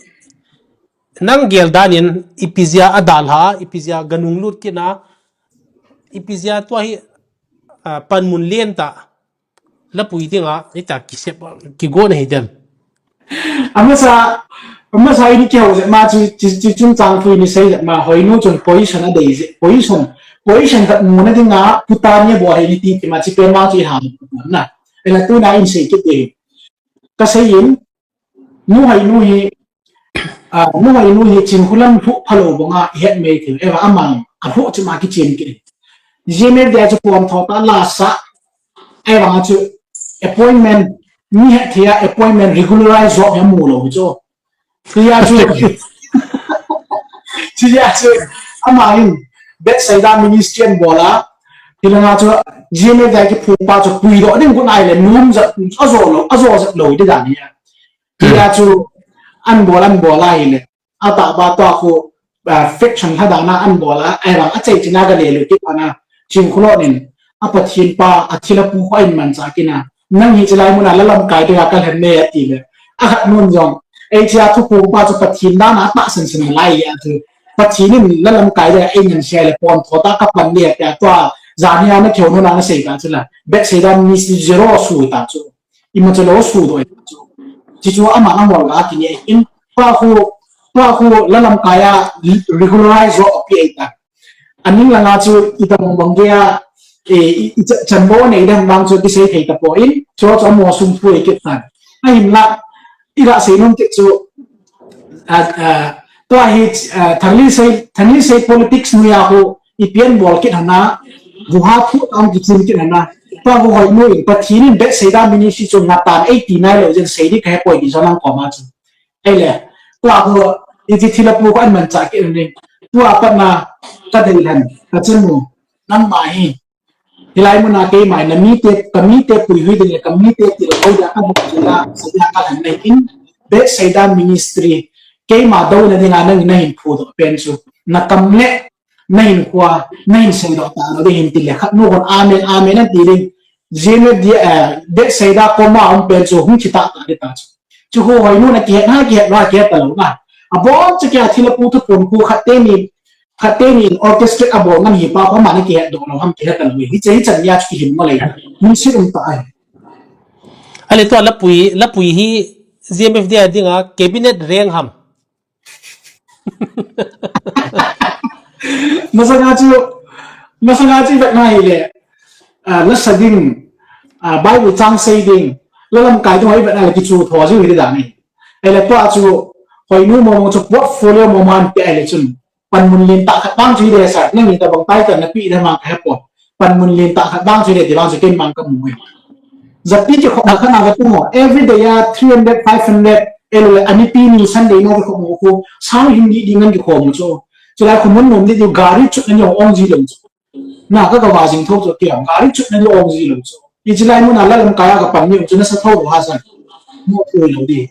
nang gel dan in ipi jeh a dalha, ipi jeh a ganung lut kit na, ipi jeh a tua hi, ah, panmun lentah, lapui dinga, hitia kisep, kigon ahi dem. Amasa, amasa ini kihou jep ma chu, chu, chu chungchang thu ini sei jep ma, Hoinu chun position adei jeh, position, position khat muna dinga, putan ni bol ahi ti ti ma chu pen ma chu i ham na. Ela tuna in sei kit ding. Ka sei in, Nu Hoinu hi, ah, Nu Hoinu hi Chinkholam lhuh phalou banga i het mai thei. Eva aman, alhuh chu ma kichen kit. G M F D I chu pom tho ta la sa. Eva chu appointment, mi het thei a appointment regularize job hi amu lou chu. Chu ya chu. Chu ya chu. Aman, Bethsaida Ministry an bol a. Hilanga chu G M F D I kiphong pa chu puidoh ding gun ai le nom jat, ajo lou, ajo jat lou di dan hi a. Tia chu an bol, an bol ahile. Atah ba tua khu, ah, faction lha dan a an bol a, ahivang a chei china ka le lu kit ana. Chinkholon in, a Pathen pa, a thilha pu khu a in manchah kit na. Nang hi chilai muna la lamkai dinga ka lhen ne ati le. A khat nun jong, ei chia thuphong pa chu Pathen dan a tahsan san lai a chu. Pathen in la lamkai dinga ei ngan sia le pon tho ta ka pan le tia tua. Jan hi a na kheu nun a na sei ta chu la. Bethsaida Ministry zero su ta chu. Ima chu lo su do chu. Chi chu ama na mol ga ki ne in pa khu, pa khu la lamkai a regularize zo api ai ta. Aning langa chu i ta mong bang dia, e, i, i cha-, chan bo nei dang bang chu kisei thei ta poi. Chu chu amo sung phu e kit tan. Ahin la, i ga sei nom kit chu, a, a, tua hi, a, Thanglisei, Thanglisei politics noiya khu, i pian bol kit hana, buha phu tam kichin kit hana. Tua khu Hoinu in, Pathen in Bethsaida Ministry chu ngatan ei ti nai lou jeng sei di ka he poi di jong lang koma chu. Ei le, tua khu, i ti thilha pu khu an manchah kit ni. Tua pat na, ka dei lhan, ka chanu, nangma hi. Hilai muna keima na mite, ka mite puihui ding le, ka mite tilkhou dia ka bol chu la, sa dia ka lhan nei in, Bethsaida Ministry, keima douna dinga nang na hin phudoh pen chu, na kam le, na hin khua, na hin seidoh ta lou ding hin ti le, khat nu hon amen, amen an ti ding, G M F D I, eh, Bethsaida koma um pen chu, hung thi ta ta di ta chu. Chu khu Hoinu na kihet ha, kihet lou, kihet ta lou na. Abon chu kia thilha pu thuphon khu khat te ni, khat te ni orchestrate abol ngam hi pa khu ama ni kihet doh lou ham kihet ta lou. Hi che hi chan nia chu kihin mo lei. Min sit um ta ai. Ale tua lapui, lapui hi G M F D I dinga cabinet rank ham. Masanga chu, masanga chu vet na hi le. Ah, la sa ding, ah, Bible chang sei ding. La lamkai ding hoi vet na le kichu tho jiu hi dan ni. Ele pa chu, Hoinu mo mo chu portfolio mo man pe ele chun. Panmun lentah khat bang chu hi de sa, nang ni ta bang tai ta na pi de mang ka he pon. Panmun lentah khat bang chu hi de ti bang chu ken mang ka mu e. Japi ki khop na khat na ka tu mo. Every day a three hundred, five hundred, ele ani pi ni Sunday na ki khop mo khu. Sang hin di di ngan ki khop mo chu. Chu lai khu mun nom di di gari chu na ni ong ji lou chu. Na ka ka va jing tho chu ti am gari chu na ni ong ji lou chu. I chi lai mun a la lamkai a ka pan ni chu na sa tho ha sa. Mo tu lou di.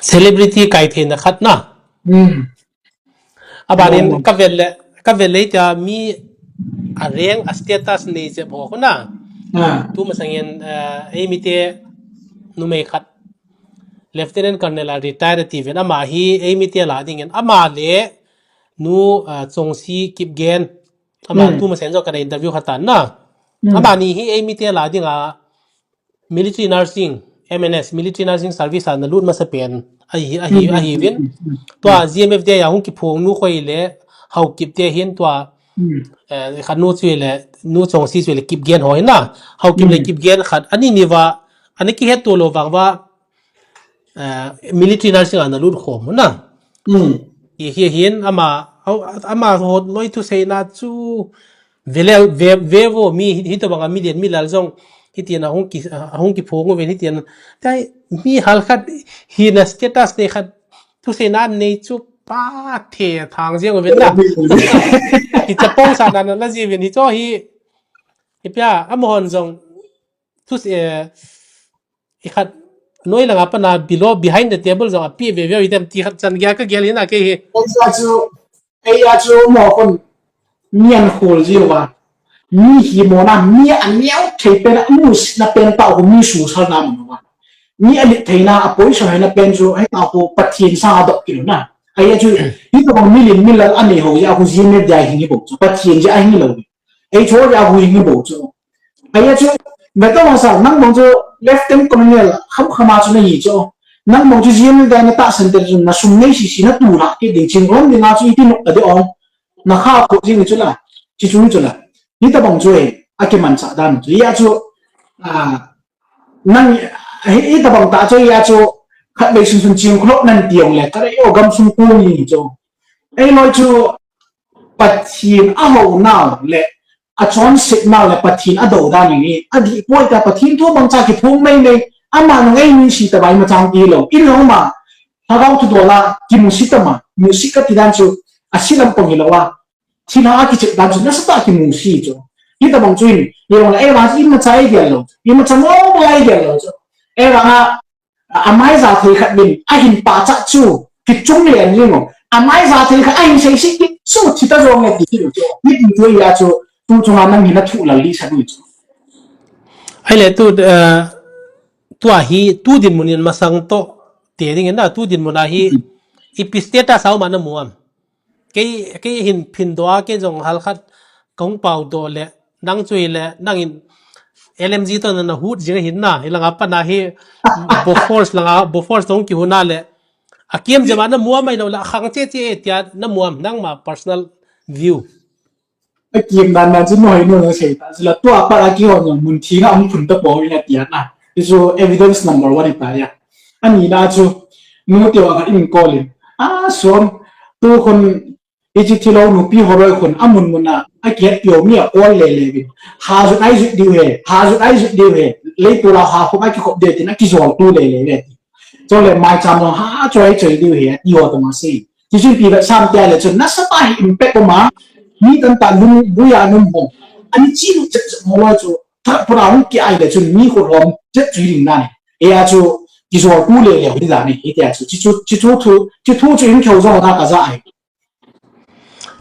Celebrity kai the na khat na. Hmm. Abanin ka vel le, ka vel le tia mi a rank a status nei jep ho khu na. Ah. Tu masangin, eh, ei mite numei khat Lieutenant Colonel a retire ti ven ama hi ei mite la dingin ama le nu, eh, Chongsi Kipgen. Ama tu masen jo ka interview khat tan na. Hmm. Ama ni hi ei mite la dinga military nursing, M N S, military nursing service a na lut masa pen, ahi, ahi, ahi vin. Tua G M F D I a hung kiphong nu khoi le, Haokip te hin tua, eh, khat nu chu le, nu Chongsi chu le Kipgen ho hin na. Haokip le Kipgen khat, ani ni va, ani kihet to lou vang va, eh, military nursing a na lut khom na. Hi, hi, hin ama, au, ama ho noi thu sei na chu, Vele, ve, ve vo mi, hi, hitobang a mi lian mi lal jong, hitian a hung ki, a hung kiphong uvin hitian. Tai, mi hal khat, hina status nei khat, thusei na nei chu, pa the thang jeng uvin na. Hi chapong sa na na ji uvin hi cho hi. Hi pia, amahon jong, tu se, i khat, noi langa pana below, behind the table jong api ve ve u hitam ti khat chan gei a ka gel hi na kei hi. Ei a chu, ei a chu mo kon, mi an khol ji uva. Mi hi mo na, mi a neo thei pen, a mu si na pen ta u mi su sal na mo uva. Mi a lit thei na, a poi so hai na pen chu, hai ta u Pathen sa a dok kilo na. Ei a chu, hi to bang mi lin mi lal a nei ho ja, hu ji me dia hi ni bo chu. Pathen ja hi ni lo. Ei cho ja hu hi ni bo chu. Ahi chu, beto masa, nang bang chu Lieutenant Colonel, kham khama chu nahi chu. Nang bang chu G M F D I na tahsan te chu, na sum nei sisi na tu la, kiding ching ron ding a chu iti nok ta de ong. Na kha ko jing chu la, chi chu chu la. Hitabang chu e, akimanchah dan chu. Hia chu, a, nang, hi, hitabang ta chu, hia chu, khatvei sunsun ching khulop nan ti ong le, ka rei o gamsung ko ni chu. Ei loi chu, Pathen a ho nau le, a chonset nau le, Pathen a do dan ni, a dih poi ta Pathen thu bang cha kiphong mei mei, ama nung ei min si ta bai ma chang ti lo, in lo ma, Lhagao thu dola, kimu si ta ma, mu si ka ti dan chu, a si lam pong hi lo a, thina a kichep dan chu, nasa ta kimu si chu. Hitabang chu in, i ong la, ei vang in ma chai gel lo, in ma cha mo mo ai gel lo chu. Ei vang a, a, amai ja thei khat min, a hin pa cha chu, kichung le an ling o. Amai ja thei khat, a hin sei si ki, su thi ta jong le ti ki lo chu. Ni ti chu ya chu, tu chunga nang hin a thu lal li sa du chu. Ai le tu, eh, tu a hi, tu dinmun in masang to, te ding in na, tu dinmun a hi, Hmm. ipi status a um a na mu am. Kei, kei hin phin doh a, kei jong hal khat ka hung pau doh le, nang chu hi le, nang in L M G to na, na hut jing hin na, hi langa pana hi, Bofors langa, Bofors to hung kihun a le, a kiam jema na mu a mai lo le, a khang che che e tia na mu am, nang ma personal view. A kiam dan dan chu noi no na sei ta, chu la tua pa a kihon jong mun thi na hung phun ta po ina tia na. Chu evidence number one ta ya. Ani na chu, nu te wa khat in call in. A, som, tu khun Hiche thilou nupi holoi khun amun mun a, akihet pio mi a ol lele vin. Ha jut ai jut diu he, ha jut ai jut diu he. Leipol a ha khop a kikhop diu tin akijol tu lele ve ti. Chule maicham jong ha choi choi diu he, ti ho tong a sei. Ti chun pi vet sam tia le chun nasatah a hi impact um a, mi tamtah lungbuia um hong. Ani chi lu chet chet holoi chu, tha pura hung ki ai le chun mi khut hom chet chu ding dan. Eia chu kijol tu lele hi dan hi tia chu. Chi chu, chi chu thu, chi thu chu in kheu jong na ka ja ai.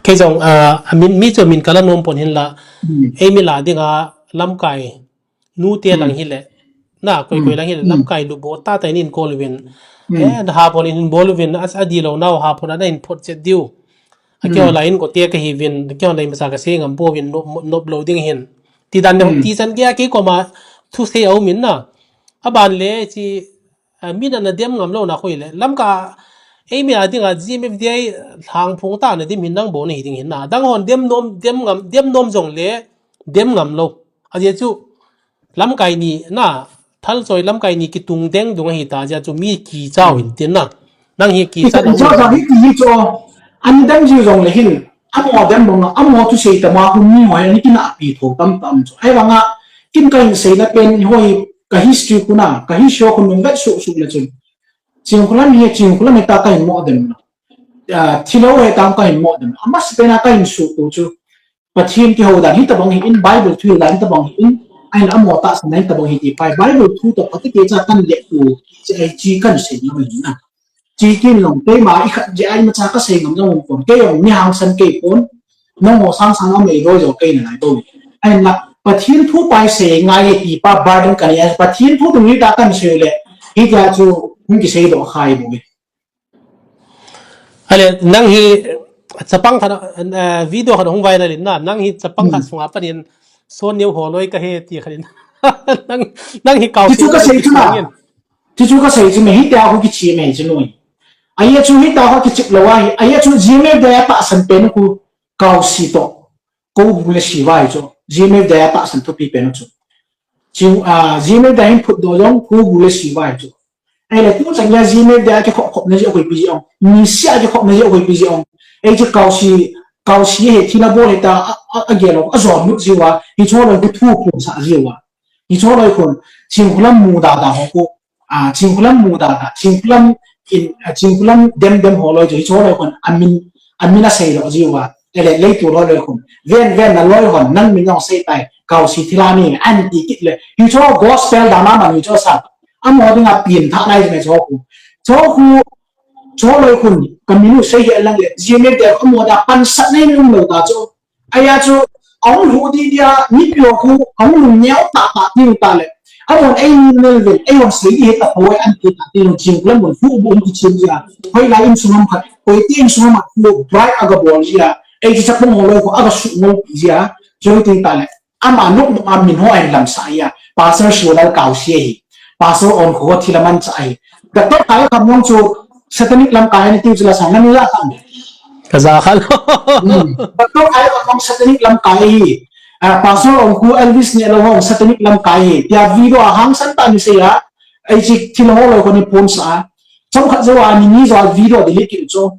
Kei jong, ah, a min, mi chu min kala nom pon hin la, Hmm. ei mi la dinga lamkai, nu te lang Hmm. hi le, na, koi koi Hmm. lang hi le, Hmm. lamkai lu bo ta ta in in kol uvin. Hmm. Eh, na ha pon in bol uvin, as a di lo nau ha pon ana in phot chet diu. A keo Hmm. la in ko te ka hi vin, keo la in masa ka se ngam po vin, nop, nop lo ding hin. Ti dan dong, Hmm. ti chan gei a kei koma, thu sei a um in na. A ban le, chi, A, min ana dem ngam lou na khoi le. Lamka, ei mi a dinga G M F D I lhang phung ta na dem hin nang bou na hi ding hin na. Dang hon dem nom, dem ngam, dem nom jong le, dem ngam lou. A jeh chu, lamkai ni na, thal choi lamkai ni kitung deng dung ahi ta jeh chu mi kichau hin tin na. Nang hi kicha na. Kicha hi ti hi chu, ani dem jiu jong le hin, amo dem bang, amo thusei tama khu mi hoi, ani kina pi tho tam tam chu. Ahivanga, kin ka hin sei na pen hoi, ka history khu na, ka history khu nung vet su su le chun. Chingkhulam hi, Chingkhulam hi ta ka hin mo dem na. Ah, thilou hi ta ka hin mo dem. Ama se pen a ka hin su tu chu. Pathen kihou dan hi tabang hi in, Bible thu dan hi tabang hi in, ahin amo tahsan dan hi tabang hi ti pai. Bible thu to pati ke cha kan le tu, chi ai chi kan sei na mai na. Chi kin long te ma i khat je ai ma cha ka sei ngam jong kon. Ke jong mi hangsan kei pon. Nong ho sang sang a mei do jo kei na nai to. Ahin la, Pathen thu pai sei ngai ti pa burden kan ya. Pathen thu tung ni ta kan sei le. Hi ta chu hung ki sei do khai bo. Ale, nang hi chapang khat, eh, video khat hung viral in na, nang hi chapang khat Hmm. sunga panin, so neo holoi ka he ti khat in. Nang, nang hi kau Ti chu si ka sei chu na. Ti chu ka sei chu me hi ta hu ki chi me chu noi. Aia chu hi ta hu ki chip lo wa hi. Aia chu G M F D I a tahsan pen khu kau si to. Ko gu le si vai chu. G M F D I a tahsan thupi pen chu. Chi, ah, G M F D I hin phut do jong ko gu le si vai chu. Ahile, tu chang ya G M F D I a kikhop khop na ji a koi pi ji ong. Ni sia kikhop na ji a koi pi ji ong. Ei chu kau si, kau si he thina bol he ta, a, a, a gel lo, a zon mut ji uva. Hi cho lo khu thu phun sa ji uva. Hi cho lo khun, Chingkhulam mu da da ho khu. A, Chingkhulam mu da da. Chingkhulam in, a, Chingkhulam dem dem ho loi chu, hicho loi khun, amin, amin asei lo jiuva. Ele, lei tu loi loi khun. Ven, ven na loi hon, nang min jong sei tai, Kausi thilha nei, anti kit le. Hicho gospel dama man hicho sa. Amaho dinga pianthah nai jing e cho khu. Cho khu, cho loi khun, ka min u sei hi alang le, G M F D F amaho da pansat nei um lou ta cho. Ahi a chu, ahung lhu di dia, mipi ho khu, ahung lung neo tah tah ti u ta le. Amahon ei ni mel vel, eihon sei di hi tapoi anti tah ti u Chingkhulam mun khu bu um ti chim jia. Hoilai insung ham khat, koiti insung ham khat khu, bright aga bol jia. Ei chi chapang ho loi khu, aga suh ngol pi jia. Chu ti ta le. Ama luknop a min ho ahin lamsah ahi a. Pastor Shilal Kausi ahi. Pastor Onkho thilha manchah ahi. Doctor Khaikhamhong chu satanic lamkai ahi tiu chu la sang nani la sang. Ka ja kha lo. Hmm. Doctor Khaikhamhong satanic lamkai ahi. Ah, Pastor Onkho Elvis Nehlou hong satanic lamkai ahi. Tia video a hangsan tah in sei a. Ei chi thilha ho loi khu ni phonsah a. Chomkhat jou a ni ni jou a video delete kit u cho.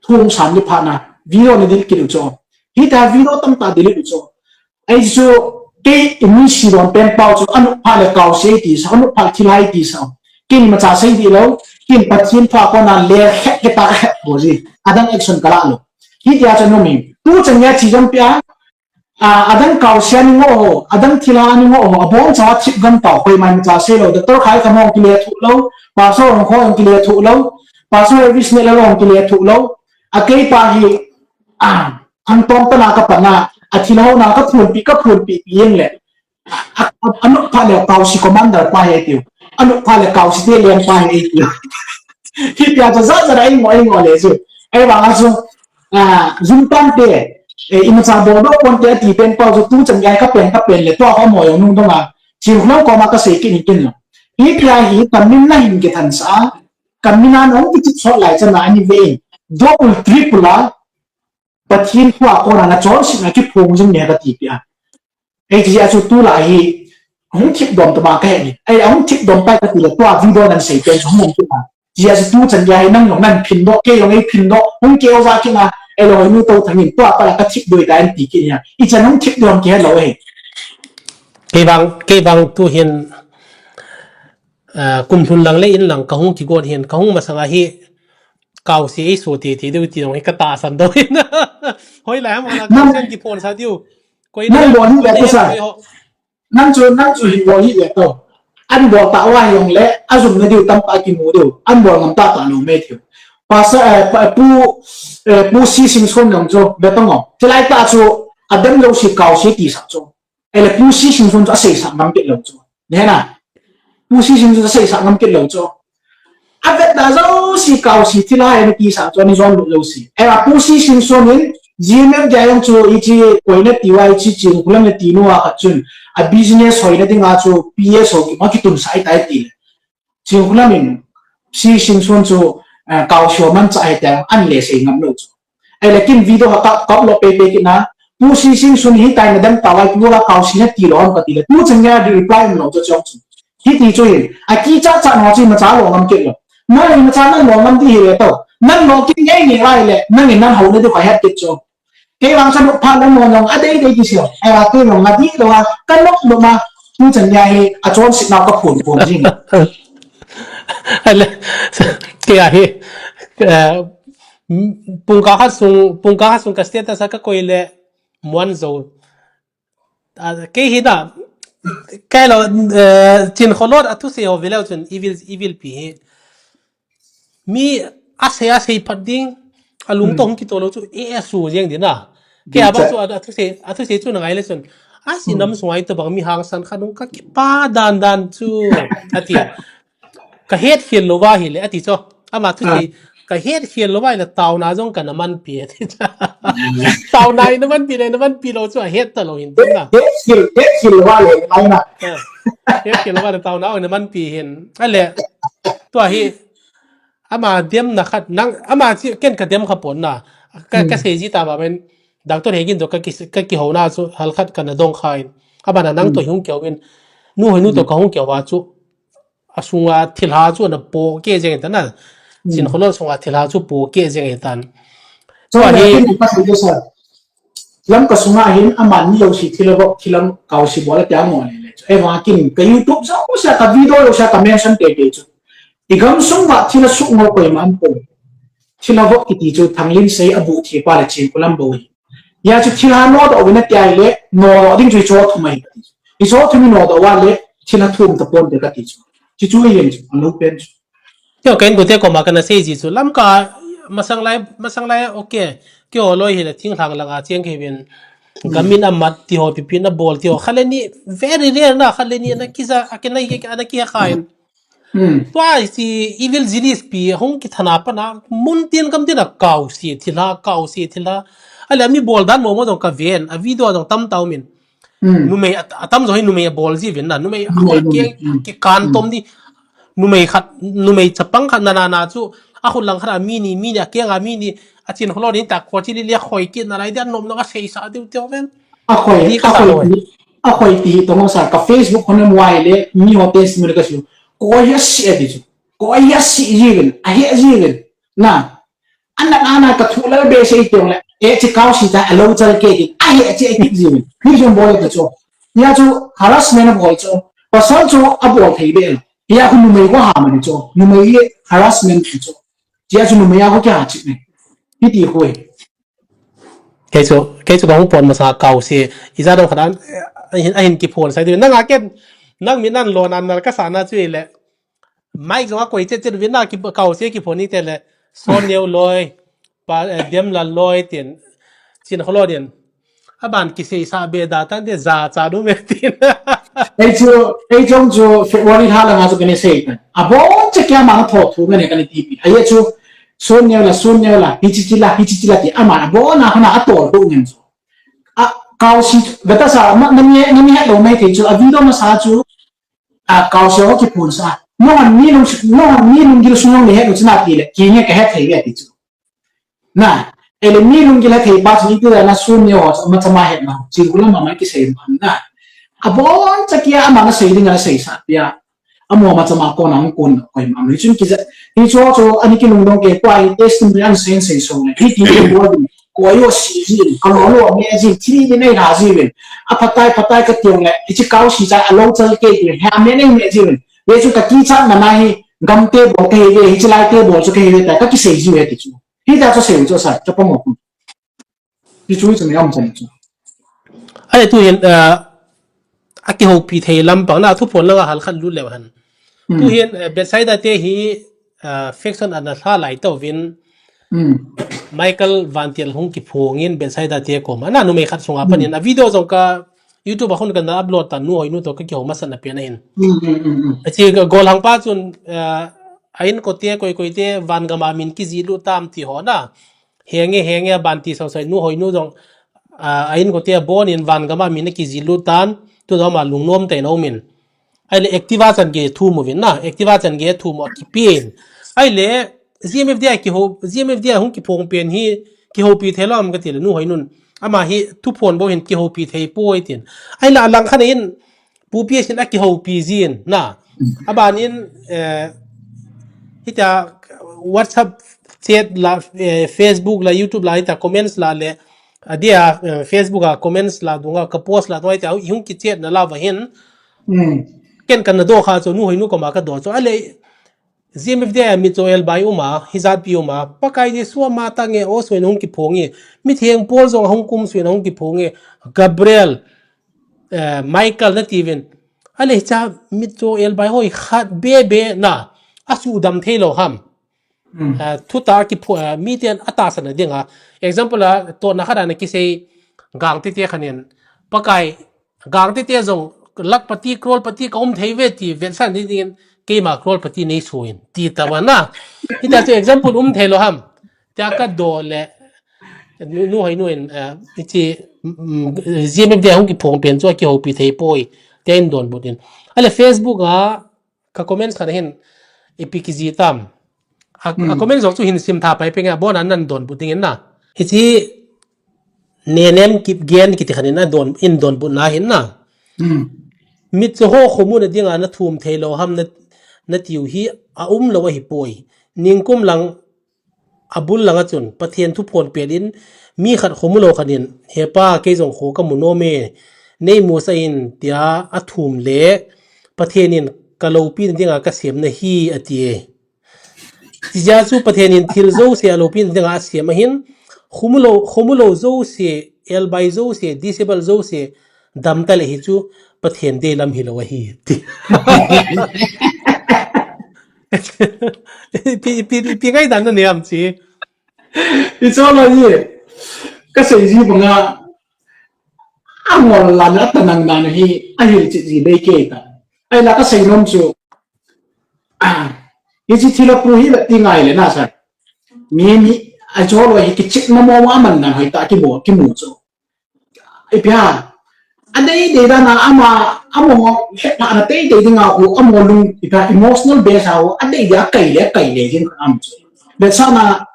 Thu hung san ni phat na, video ni delete kit u cho. Hitia video tamtah delete u cho. Ahi chu, kei imin sidon pen pau chu, anop phat le Kausi ti sa, anop phat thilha ti sa. Kei imacha sei di lou, kei Pathen thu a kona le khet keta khet bol ji. Adang action ka la lou. Hitia chu nom in. Tu chan gei a chi jong pia, A, adang Kausi a ni ngoh ho, adang thilha a ni ngoh ho, abonchauva thip gam tau, koima imacha sei lou, Doctor Khaikhamhong kile thuh lou, Pastor Onkho hong kile thuh lou, Pastor Elvis Nehlou hong kile thuh lou, a kei pa hi, a, khangtong tana ka pan a, athilha hona ka phonpi, ka phonpi pi jeng le, a, a, anop phat le Kausi commander pa hi tiu, anop phat le Kausi te leng pa hi tiu. Hitia chu jat jat a ei ngoh, ei ngoh le chu, ei vang a chu, Ah, Zunpan te, eh, imacha bol doh pon te ati pen pau chu tu chan gei a ka pen ka pen le tua ka mo jong nung dong a. Chingkhulam koma ka sei kit in kin lo. Hitia hi ka min na hin kithan sa a, ka min a nong kichip sot lai chan a ani ve in. Double triple a, Pathen thu a kona na chonsetna kiphong jing ne ka ti pia. Ei, ti a chu tu la hi, hung thip dom tama ka he ni. Ei, hung thip dom pai ka ti le, tua video nan sei pen chu hung um tu ma. Ti a chu tu chan gei a hi nang jong nan phin doh, kei jong ei phin doh, hung keu ja kit na, ei lo nu to thangin, tua pa la ka thip doi ta en ti kit nia. I chan hung thip dom ki he lo e. Kei vang, kei vang tu hin, ah, kum lhun lang le in lang ka hung kigot hin, ka hung masang a hi, Kausi ei so ti ti deu ti jong hi ka tahsan doh hin. Hoilai ham a la Kausi an kiphonsah diu. Koi nang na, bol hi koi le na, tu sa. Koi ho. Nang chu, nang chu hin bol hi le to. An bol tah uva hi jong le, a jum na diu tamtah kimu diu. An bol ngam tah tah lou me thiu. Pastor, eh, pa, pu, eh, Pu C Singson jong chu, be tong o. Chulai tah chu, a dem lou si Kausi ti sah chu. Ei le Pu C Singson chu a seisah ngam kit lou chu. Ne na. Pu C Singson chu a seisah ngam kit lou chu. A vet da jouse Kausi thilha a na kisah chu ani jon lut jouse. Ei a Pu C Singson in G M F D I jong chu i chi koina ti uva i chi Chingkhulam na ti nu a khat chun a business hoina dinga chu P S ho ki ma kitun sai tai ti le. Chingkhulam in Pu C Singson chu, eh, Kausi ho manchah ahi tia an le sei ngam lou chu. Ei le kin video ha ka, ka upload pei pei kit na. Pu C Singson hi tai na dem ta lai tu la Kausi na ti lou ham ka ti le. Tu chan gei a di reply um lou chu chong chu. Hiti chu hin. A kicha cha no chu imacha lou ngam kit lou. Nang imacha nang lou ngam di hi le to. Nang lou kit ngei ngei lai le. Nang in nang hou na di ka het kit chu. Kei vang sa lou pha le mo nong a dei dei ti sio. Ei a kei nong a di lou a. Ka nok lou ma. Tu chan gei a hi a chonsetna ka phon phon jing. Ale, kei a hi, eh, pungkha khat sung, pungkha khat sung ka status a ka koi le, muan jo. Ah, kei hi da, kei lo, eh, Chinkholot a thusei ho ve leu chun, i vil, i vil pi hi. Mi a sei, a sei phat ding, a lungto hung kito lou chu, e, e su jeng ding na. Kei a bang chu a, a thusei, a thusei chu na ngai le chun. A si nam sunga i to bang mi hangsan khat nung ka kipa dan dan chu, a ti. Ka het khel lou va hi le, a ti chu. Ama thusei, ka het khel lou va hi le taona jong ka na man pi, a ti chu. Taona i na man pi le, na man pi lou chu, a het ta lou hin tin na. Het khel, het khel lou va le, ai na. Eh, het khel lou va le, taona i na man pi hin. A le, tua hi, Ama demna khat, nang, ama chi, ken ka dem kha pon na. Ka, ka sei ji ta ba men, doctor he gin to ka ki, ka kihou na chu, hal khat ka na dong kha in. Ama na nang to hung keu in. Nu hoi nu to ka hung keu a chu. A sunga thilha chu na po ke jeng ta na. Chinkholot sunga thilha chu po ke jeng tan. So, hi, Lamka sunga hin aman ni jouse thilha bol, thilha Kausi bol a tia mo le le chu. Ei vang kin ka YouTube sa ko sa ka video lo sa ka mention te te chu. I gamsung uva thil a sukngol koima um poi. Thil a vop kiti chu Thanglinsei a buh thi pa le Chinkholam bou hi. Hia chu thil a nodoh uvin ati ahile, nodoh ding chu i cho thum ahi kati chu. I cho thum i nodoh uva le, thil a thum tapon te kati chu. Chu chu i len chu, a lo pen chu. Kei, kei in kote koma kana sei ji chu. Lamka, masang lai, masang lai, okay. Keiho loi hi le thinglhang langa cheng kei uvin. Gamin a mat ti ho, pipin a bol ti ho. Khat le ni, very rare na, khat le ni, ana kija, a kena hi, ana kiha kha in. Hmm. Tua hi si Evil Genius pi hung kithana pana mun tin gam tin a kau si thilha, kau si thilha. Ale mi bol dan mo mo jong ka ven, a video jong tam tau min. Hmm. Numei a, a tam jong hi numei a bol ji ven na, numei a Numei, hol numei. Ke Hmm. ki kan Hmm. tom di. Numei khat, numei chapang khat na na na chu, a khut lang khat a mi ni, mi ni, a keng a mi ni, a chin kholo ni ta ko chi li le khoi ki na lai dia nom na ka sei sa diu teu ven. A khoi, Ti ka a sa khoi, loi. a khoi ti tong sa ka Facebook khon mo ai le mi ho testimony ka su. Ko ya si a ti chu. Ko ya si ji ven, a he ji ven. Na. Ana ana ka thu la be sei tong le. E chi kau si ta a lo chal ke ti. A he chi a ti ji ven. Ni jong bol ta chu. Ya chu harassment a bol chu. Pasal chu a bol thei be. Ya khu numei ko ha ma ni chu. Numei harassment chu. Ya chu numei a ko kya chi ne. Hi ti khu. Kei chu, kei chu ka hung pon masa kau si, i ja dong khat an, a hin, a hin kiphon sai diu. Nang a ken, nang min an lon an nal ka sa na chu i le. Mai jong a koi chet chet vin na ki kau si kiphon ni te le. Son Neo loi, pa, eh, Demlal loi tin, Chin Kholo din. A ban kisei sa be da tan de za cha du me tin. Ei chu, ei chong chu February lha langa chu kani sei kan. A bon che kya ma tho thu me ne kani ti pi. Ai chu, Sun Neo la, Sun Neo la, hichi chi la, hichi chi la ti ama a bon a hana a tol ko ngen chu. A kau si, beta sa, ma, na mi, na mi het lo mai thei chu, a video masa chu, a kau si ho kiphon sa. No han mi lung, no han mi lunggil sung jong le het lo chu na ti le, ki nge ka het thei le ti chu. Na, ele mi lunggil a thei pa chu ni ti la na Sun Neo ho, ma chama het na, Chinkholam ma ma kisei ma na. A bon che kya ama na sei ding a sei sa pia. Amo ma chama ko na hung kun koima. Hi chun kija. Hi chu chu ani kilungdong ke ko ai testimony an sei sei so le. Hi ti ko bol din. Ko yo si ji. Ka lo lo me ji. Chi ni nei ha ji ven. A phatai phatai ka tiang le. Hi chi kau si cha a lo chal ke ti. Ha me nei me ji ven. Ye chu ka ki cha na na hi. Gam te bol ka hi ve. Hi chi lai te bol chu ka hi ve ta. Ka kisei ji ve ti chu. Hi ta chu sei chu sa. Cha pa mo. Ti chu chu mi am chan chu. Ai tu hin, ah, a kihoupi thei lampang na thuphon langa hal khat lut leu hen. Hmm. Tu hin, eh, Bethsaida te hi, ah, faction ana hla lai to vin. Hmm. Michael Vantial hung kiphong in Bethsaida te koma. Na numei khat sunga Hmm. panin. A video jong ka YouTube a khun kana upload ta nu hoi nu to ka kihou masa na pen a hin. Hmm, hmm, hmm, hmm. A chi ka gol hang pa chun, ah, a in ko te koi koi te van gama min kiji lu tam ti ho na. Henge, henge, a ban ti sau sai nu hoi nu jong, ah, a in ko te a bon in van gama min a kiji lu tan, tu doma lungnom te no min. Ai le Activa chan ge thu mo vin na, Activa chan ge thu mo a kipin. Ai le G M F D I kiho, G M F D I hung kiphong pen hi, kihoupi thei lom ka ti le nu hoi nun. Ama hi thuphon bo hin kihoupi thei poi tin. Ai la lang khan in, Pu P S in a kihoupi jin na. A ban in, eh, hita WhatsApp chat la, eh, Facebook la, YouTube la, hita comments la le, a dia, eh, Facebook a comments la dunga, ka post la dunga, hita hung ki chat na la va hin. Hmm. Ken kan na do kha chu, nu hoi nu koma ka do chu. A le, G M F D I a mi chu elbai uma, hijat pi uma, Pakai Jesu ama ta nge o sui nung kiphong e. Mi theng Paul jong hung kum sui nung kiphong e. Gabriel, eh, Michael na ti vin. A le cha mi chu elbai hoi khat be be na. A su dam thei lo ham. Hmm. Eh, thu ta kipho, eh, mi ten a ta sana dinga. Example a, to na khat ana kisei gang te te khanin. Pakai, gang te te jong, lakpati, crorepati ka um thei ve ti, ven san ni dingin, keima crorepati nei suin. Ti ta va na. Hita chu example um thei lo ham. Tia ka do le, nu, nu hoi nu in, eh, ichi, mm, G M F D I hung kiphong pen chu a kihoupi thei poi. Tia in don but in. A le Facebook a, ka comments khan hin, ipi kiji tam. A, a Hmm. comments jong chu hin sim tha pai peng a, bon an nan don but dingin na. Hichi, Nenem Kipgen kiti khan in a don, in don but na hin na. Hmm. Mit chu ho khomu na dinga na thum thei lo ham na, na tiu hi a um lo a hi poi. Ningkum lang a bul langa chun, Pathen thuphon pel in, mi khat khomu lo khan in, "He pa, kei jong kho ka mu nom e, nei mu sa in," tia a thum le, Pathen in ka lopi na dinga ka sem na hi, a ti e. Tijeh chu Pathen in thil jouse alopi nading a asem ahin, khomulou, khomulou jouse, elbai jouse, disable jouse, dam taleh hi chu Pathen deilam hilou ahi. Ti. Pi, pi, pi ngaidan nanei am chi. Hichu la hi. Kasei ji banga. Angol la na ta nang na hi. Ahil chi ji bei kei ta. Ahi la kasei nom chu. Ah, hiche thilha pu hi vet ti ngai le na sa. Mi, mi, a cholo hi kichepna mo mo aman na hoi ta kimu, kimu chu. Ipi ham. Adei dei dan a ama, amo, he, na, na dei dei ding a ho, amo lung, ipi ham, emotional base a ho, adei dei a kai le, kai le, jing am chu. Vet sa na,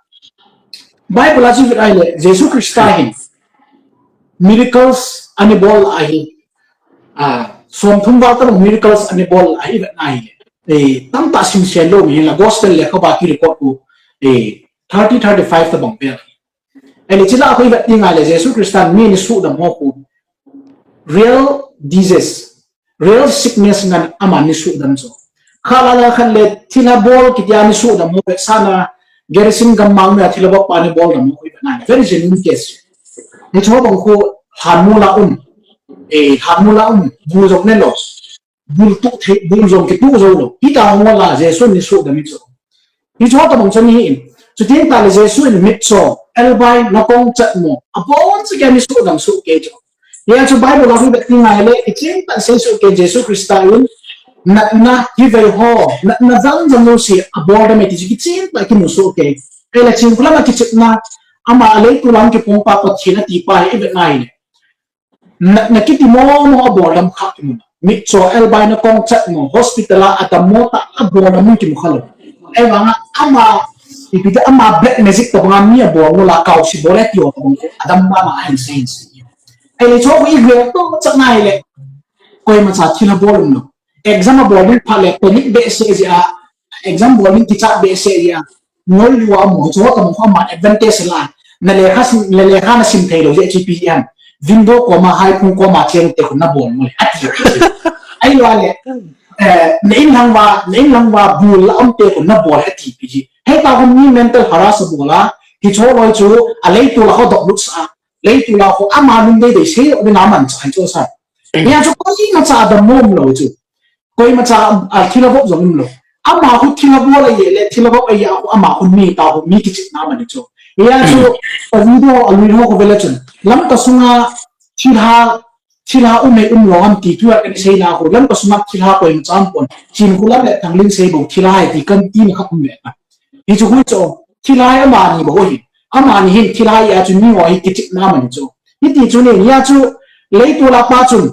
Bible a chu vet ahile, Jesu Christa hin. Miracles ana bol ahi. Ah, som thum val tabang miracles ana bol ahi vet na ahile. Eh, tamtah simsen lou mi hin la gospel lekha ba ki record u. Eh, thirty, thirty-five tabang vel. Ahile chila khu ivet ti ngai le Jesu Christa mi ana suhdam ho khu. Real disease. Real sickness ngan ama ana suhdam chu. Kha la la khan le thilha bol kiti a ana suhdam ho vet sa na Gerisim gammang a thilha bol pa ana bol dam ho khu vet na. Very genuine case. Hichu bang khu lhanmol a um. Eh, lhanmol a um. Bul jong ne lou. Bul tu thei, bul jong kitu jou lou. Hita ho la Jesu ana suhdam hi chu. Hichu tabang chu ahi in. Chuteng tale Jesu in mitcho, elbai, nakong chatmo. Abon chu kei ana suhdam soh kei chu. Hia chu Bible a khu vet ti ngai le, kiching tah sei soh kei Jesu Christa in, natna, hi vei ho, natna jang jang lou si, abol dam e ti chu kiching tah kimu soh kei. Ahile chingkhulam a kichepna, ama a leitu lang kipong pa Pathen ati pa hi ivet ngai le. Na, na kiti mo mo abol dam kha kimu. Mitcho elbai nakong chatmo hospital a adammo tah abol dam kimu kha lou. Ahivang a ama ipi ti ama black magic tabang a mi abol mo la kau si bol e ti ho tabang adammo ma ahin sei sei. Ahile chu khu igel to chan ahile. Koima cha thilha bol um lou. Exam abol ding phat le panic behseh jeh a, exam bol ding kichat behseh jeh a, ngol lua mo, chu tabang khu ama advantage la, na lekha sim, na lekha na sim thei lou jeh chu ipi ham. Window koma, haiphung koma cheng te khu na bol mo le, ati. Ahilou le, eh, na inlhang uva, na inlhang uva bul la um te khu na bol ati pi ji. Hita khu mi mental harass abol a, hichu loi chu, a leitu la khu dop lut sa, leitu la khu ama lungdei dei sei lou ding a man cha hichu sa. Hia chu koima cha dammo um lou chu. Koima cha, a, thilha bol jong um lou. Ama khu thilha bol a ye le, thilha bol a ye a khu ama khu mi ta khu mi kichepna man chu. Hia chu, a video a lui ho khu vet le chun. Lamka sunga thilha, thilha um e um lou ham ti thu a kan sei na khu. Lamka sunga thilha koima cha um pon. Chinkholam le Thanglinsei bou thilha e ti kan ti na kha um le. Hichu khu chu, thilha amani bou hi. Amani hin thilha a chu mi ho hi kichepna man chu. Hiti chu ni, hia chu, leitu la pa chun.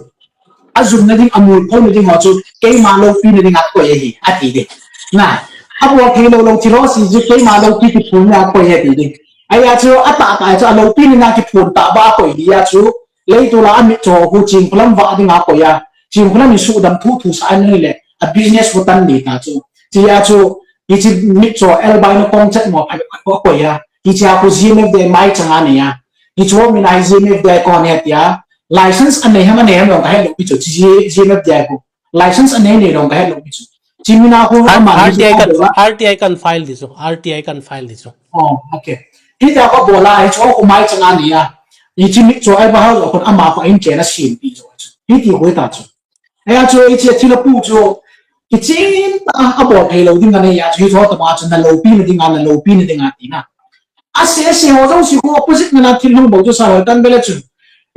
Ajumna ding, amulphona ding ho chu, keima loupina ding a koi ahi, ati ding. Na, abol thei lou lou thil ho si chu, keima loupi kiphonna a koi ahi ati ding. Ahia chu, atah tah chu, aloupina ding a kiphon tah ba a koi ding a chu, leitu la a mitcho khu Chinkholam va ding a koi a. Chinkholam in suhdam thu thu sa a ni le, a business khu tan ni ta chu. Chia chu, hiche mitcho elbai nakong chatmo a koi a. Hichea khu G M F D I mai chang a nei a. Hichu min a hi G M F D I koi ahi tia. License anei ham anei ham jong kahet lou pi chu. G-, G M F D I khu. License anei nei jong kahet lou pi chu. Chi mina khu R-, ama ni R T I chu kan, abol a. R T I kan file di chu. R T I kan file di chu. Oh, okay. Hitia khu abol a, hichu khu mai chang a nei a. Hiche mitcho elbai ho khu ama khu in chen a sin pi chu. Hiti khu ta chu. Hia chu, hiche thilha pu chu, kiching tah a abol thei lou ding a nei a chu, hichu tabang a chu, na loupina ding a, na loupina ding a ti na. Ase, ase ho jong si khu opposite na na thil hung bou chu sa ho tan bele chu.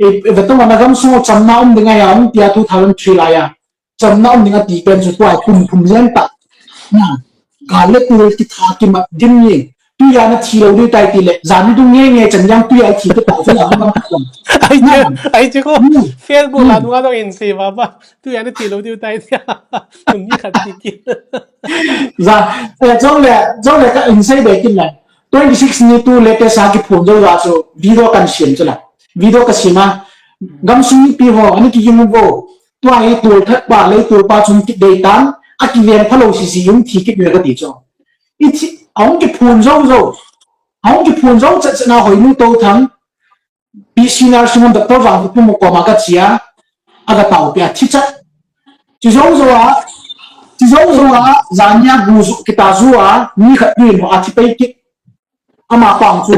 E, e, vetong na gamsung chamna um ding a ya, um tia two thousand three la ya. Chamna um ding a ti pen chu tua kum thum jen ta. Na. Gal le tui kitha kimat dim ni. Tuiya na thi lou diu tai ti le. Jan ni dung nge nge chan jang tuiya thi kit ta chu la hung bang. Ai che, ai che ko. Hmm. Facebook la nunga dong in se ba ba. Tuiya na thi lou diu tai ti. Kum ni khat ti ki. Ja, eh, jong le, jong le ka in se be kin le. Twenty six ni tu le te sa kiphon jou la chu video kan siam chu la. Video ka siam a. Gamsung mipi ho, ani kiging uvo. Tua hi tolthat pa, leitol pa chun kidei tan, akiveng phalou sisi jong thi kit ve kati chu. Ithi, ahung kiphon jou jou. Ahung kiphon jou chet chet na Hoinu Touthang. P C nurse ngon Doctor Vangkhopuimo koma kache a. Aga taopi a thi chet. Chu jou jou a. Chi jou jou a, jania gu jou kita jou a, mi khat tuin ho a thi pai kit. Ama pang chu,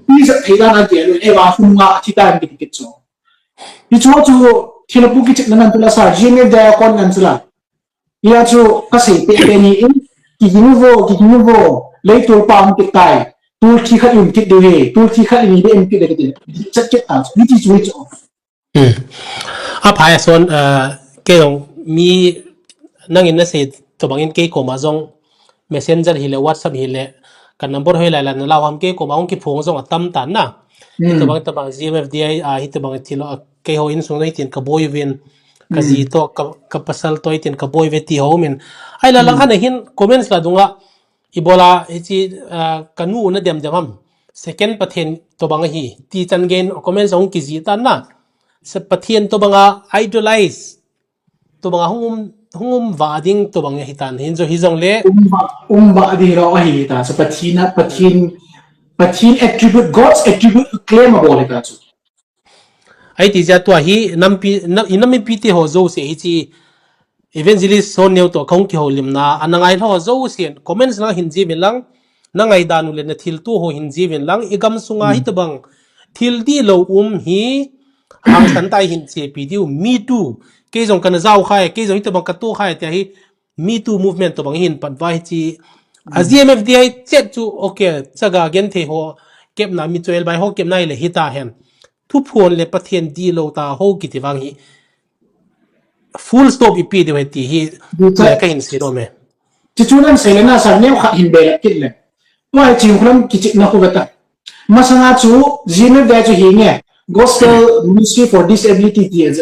mi jat thei dan a dia lu, e wa hum nga a thi tan kit kit chu. Hi chu chu, thil pu kichepna nan tu la sa, G M F dia kon nan chu la. Hia chu, ka sei pe pe ni in, ki ging vo, ki ging vo, lei tul pa hum kit tai, tul thi khat um kit diu he, tul thi khat ni de um kit de kit de, chat kit ta chu, ni ti chu hi chu. Hmm. A phai a son, uh, kei jong mi nangin na sei tobangin kei koma jong messenger hi le WhatsApp hi le ka number hoi lai la na lau ham kei koma hung kiphong jong a tam tan na. Hi tobang tobang G M F D I a hi tobang thilo a kei ho insung na hitin ka boi vin ka ji to ka, ka pasal to hitin ka boi ve ti ho min. Ai la lang han hin comments la dunga ibola hichi, uh, ka nu na dem dem ham. Second Pathen tobang hi ti chan gen comments hung kiji tan na. Sa Pathen tobanga idolize, tobanga hung um, hung um va ding tobang hi tan hin jo hi jong le. Um va, um va ding lo hi ta. Sa Pathen, Pathen, Pathen attribute, God's attribute claim a bol hi ta chu. Ai ti ja tua hi nampi, nam, i nampi te ho jo se hi chi Evangelist Son Neo to kong ki ho lim na, ana ngai ho jo se comments na hin ji mi lang, na ngai dan u le na thil tu ho hin ji mi lang, i gam sunga hi tobang thil di lo um hi, ang san tai hin che pi diu, me too, kei jong kana jau khai, kei jong hi tobang ka tu khai te hi, me too movement tobang hin pat vai chi, a G M F D I chet chu, okay, chaga gen the ho, kep na mi chu el bai ho, kep na le hi ta hen. Thuphon le Pathen di lo ta ho kiti vang hi. Full stop i pi diu he ti hi, le ka hin si do me. Chi chu nan sei le na sa neo khat hin be le kit le. Tua hi ching khulam kichik na khu ta. Masanga chu G M F D I chu hi nge, Gospel Ministry for Disability ti a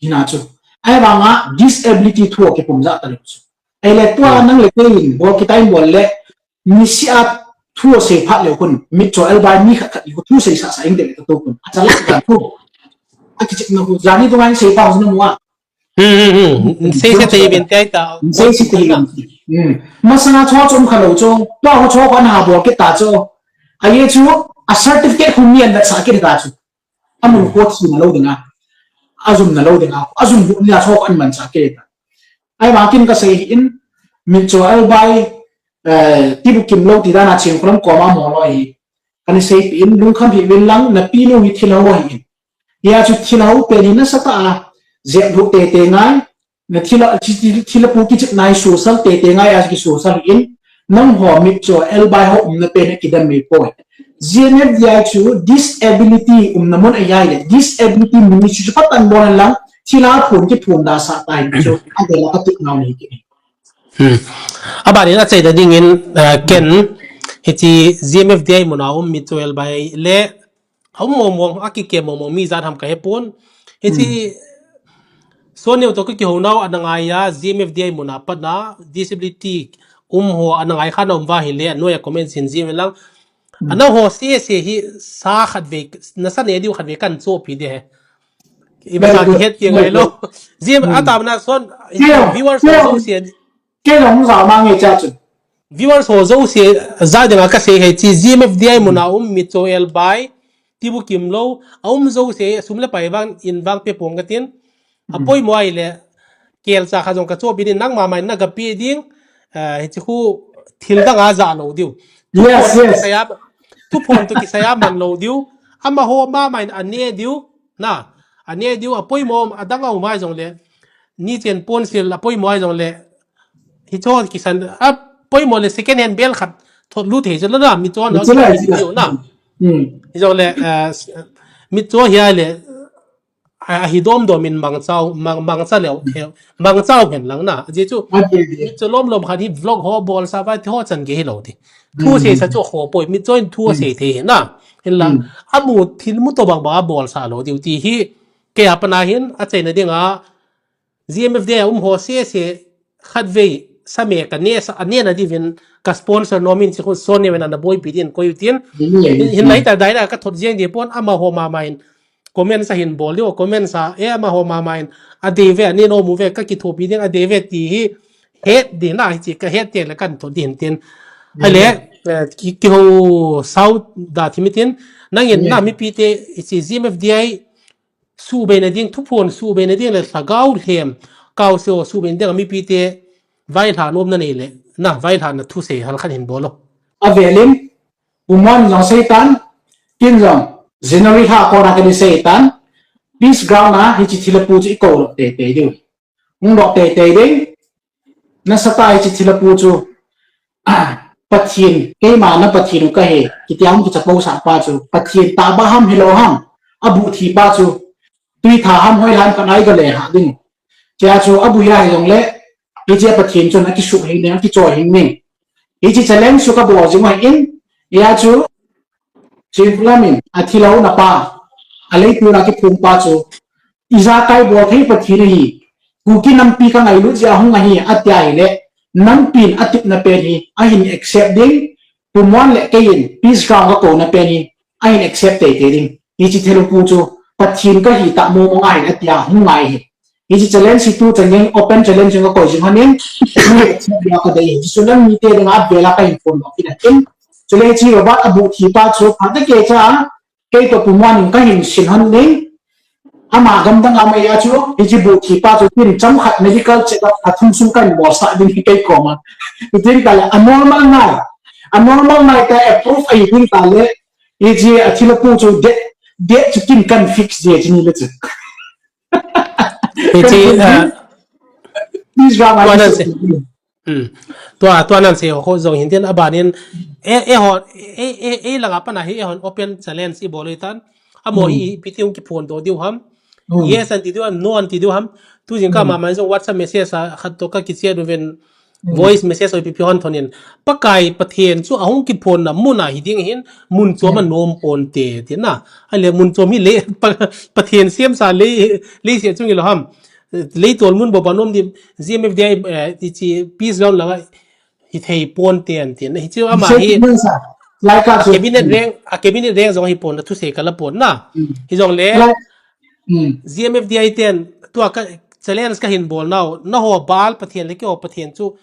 hi na chu. Ai vanga disability thu ki pum ja ta le chu. Ai le tua nang le kei in, bol kitai bol le, mi si a thu sei phat le khun, mit cho el bai mi khat khat i khu thu sei sa sa ing de le ta to khun. A cha la ta thu. A kichik na khu, jani tu ngai sei pa khu na mua. Hmm, hmm, hmm. Sei se te bin te ta. Sei se te bin. Hmm. Masanga cho chom kha lo cho, tua khu cho kan ha bol kita cho. A ye chu, a certificate khu mi an da sa kita chu. A mun ko thi na lo dinga. A zum na lo dinga. A zum bu ni a cho kan man sa kita. Ai ma kin ka sei in, mit cho el bai, eh, ti bu kim lo ti dan a ching khulam koma mo lo hi. Kan sei in, lungkham hi vin lang, na pi nu hi thil ho hi in. Hia chu thil ho pe ni na sa ta a, zep lu te te ngai, na thil, thil, thil pu ki chip nai social te te ngai a ki social in, nang ho mit cho el bai ho um na pe na ki dam mi poi. G M F D I chu disability um na mon a yai le, disability ministry chu patan bon lang, thil a phun ki phun da sa ta hin chu, a de la ka tu nau ni ki. Hmm. A ba ni na chei da ding in, uh, ken, hi chi G M F D I mun a um mit cho el bai le, a um mong mong, a ki ke mong mong mi zan ham ka he pun. Hi chi, so neo to ki ho nau ana ngai a, G M F D I mun a pat na, disability um ho ana ngai kha na um va hi le, a noi a comment sin G M lang. Ana ho se se hi sa khat ve, na sa ne diu khat ve kan cho pi de he. I ba sa ki het ki ngai lo. G M a ta na son, viewers ho so se. Ke long za ma nge cha chu. Viewers ho jo se, za dinga ka sei he chi G M F D I mun a um mit cho el bai, ti bu kim lo, a um jo se, sum le pai vang, in vang pe pong ka tin. A poi mo ai le, kel cha kha jong ka cho pi din nang ma mai na ka pi ding, eh, hi chi khu thil dang a za lo diu. Yes, yes. Tu phon to ki saya man lo diu. Ama ho ma mai a ne diu, na. A ne diu, a poi mo, a dang a um ai jong le. Ni chen pon sil, a poi mo ai jong le. Hi cho ki san, a poi mo le second hand bel khat thot lu thei chu la na, mi cho na, mi cho la, mi cho la. Hi cho le, eh, mi cho hi ai le, a, a hi dom dom in mang chau, mang, mang cha leo, mang chau hen lang na. Je chu, mi cho lom lom khat hi vlog ho bol sa vai ho chan ge hi lo ti. Thu se sa chu ho poi, mi cho in thu se thei na. Hin lang, a mu thil mu to bang bang a bol sa lo diu ti hi, ke a pa na hin, a chei na ding a, G M F D I a um ho se se khat vei sa me ka ne sa a ne na di vin ka sponsor no min si khu so ne wen ana boi pi din koi u tin. Hin lai ta dai la ka thot jeng di pon ama ho ma ma in comment sa hin bol di comment sa e ama ho ma ma in a de ve a ne no mu ve ka ki tho pi ding a de ve ti hi het di na hi chi ka het te le kan thot din tin. A le, eh, ki, ki ho sau da thi mi tin nang in na mi pi te i chi G M F D I su bei na ding, thuphon su bei na ding le lhagao lhem, kau se o su bei na ding, a mipi te, vailha nom nanei le, na vailha na thusei hal khat hin bol o. Avelin, Pu Muan jong seitan, kin jong, January lha kona kani seitan, Peace Ground a hiche thilha pu chu i kou lou teitei diu. Hung lou teitei ding, nasatah a hiche thilha pu chu, Pathen, keima na Pathen u kahi, kiti a hung kichapousah pa chu, Pathen tahbeh ham hilou ham, abuh thi pa chu, tui tha ham hoilam khat a i gale ha ding. Chea chu abuh hia hijongle, hiche Pathen chun akisuh hing ding, akichoi hing ding. Hiche challenge chu kabol jing u ahin, hia chu, Chief Lamin, athilou na pa, aleipuna kiphong pa chu, ijakai bol thei Pathen ahi, Kuki nampi kangailut jeh a hung ahi, atia ahile, nampin atupna pen hi, ahin accept ding, Pu Muan le kei in, Peace Ground kakouna pen hi, ahin accept teitei ding. Hiche thilha pu chu, Pathen kahi tah mong mong ahin atia hung ngai hi. Hiche challenge hi tuchan gei open challenge in kakoi jing honin, accept dia kadei hi. Hiche chu nam mite dinga avel a kahin phondoh kit ahin. Chule hiche Robert abuh thi pa chu, phatah kei cha, kei toh Pu Muan in kahin sin hon ding. Ama gamdang a um ahia chu, hiche buh thi pa chu tin chomkhat medical check up a thum sung kahin bolsah ding hi kei koma. Chutin tale, anormal nai. Anormal nai tah approve ahi tin tale, hiche athilha pu chu date, date chu tin kahin fix ding ahi chuni le chu. Hiche, ah, Please, Ram, tua nan sei. Hmm. Tua, tua nan sei ho jong hin tin abanin, e, eihon, e, e, e langa pat a hi eihon open challenge i bol u hitan. Amaho hi ipi ti hung kiphondoh diu ham. Yes anti diu ham, no anti diu ham. Tu jingkah mama jong WhatsApp message a khat toh kakichai uvin, voice message ho ipi ipi hon thonin. Pakai Pathen chu ahung kiphonna mun a hi ding ahin, mun chom a nom ponte, tina. Ahile mun chom hi le, Pa-, Pathen semsa le, leiset chung hilou ham. Leitol mun bou a nom ding, G M F D I, eh, hiche Peace Ground langa hithei ponte antin. Hiche ama hi, a cabinet rank, a cabinet rank jong hi pon, thusei kala pon na. Hijongle, G M F D I ten, tua ka challenge kahin bol nau, nangho Baal Pathen le keiho Pathen chu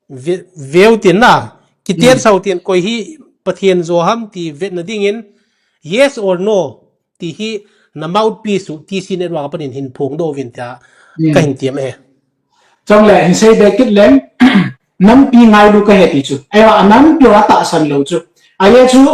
ve-, veu tin na, kitensau tin koi hi Pathen jo ham ti vetna dingin, yes or no, ti hi na mouthpiece u T C Network a panin hin phongdoh uvin tia kahin tem e. Chule, hin sei be kit leng, nampi ngailu kahi ti chu. Ahivang a nampi ho atahsan lou chu. Ahia chu,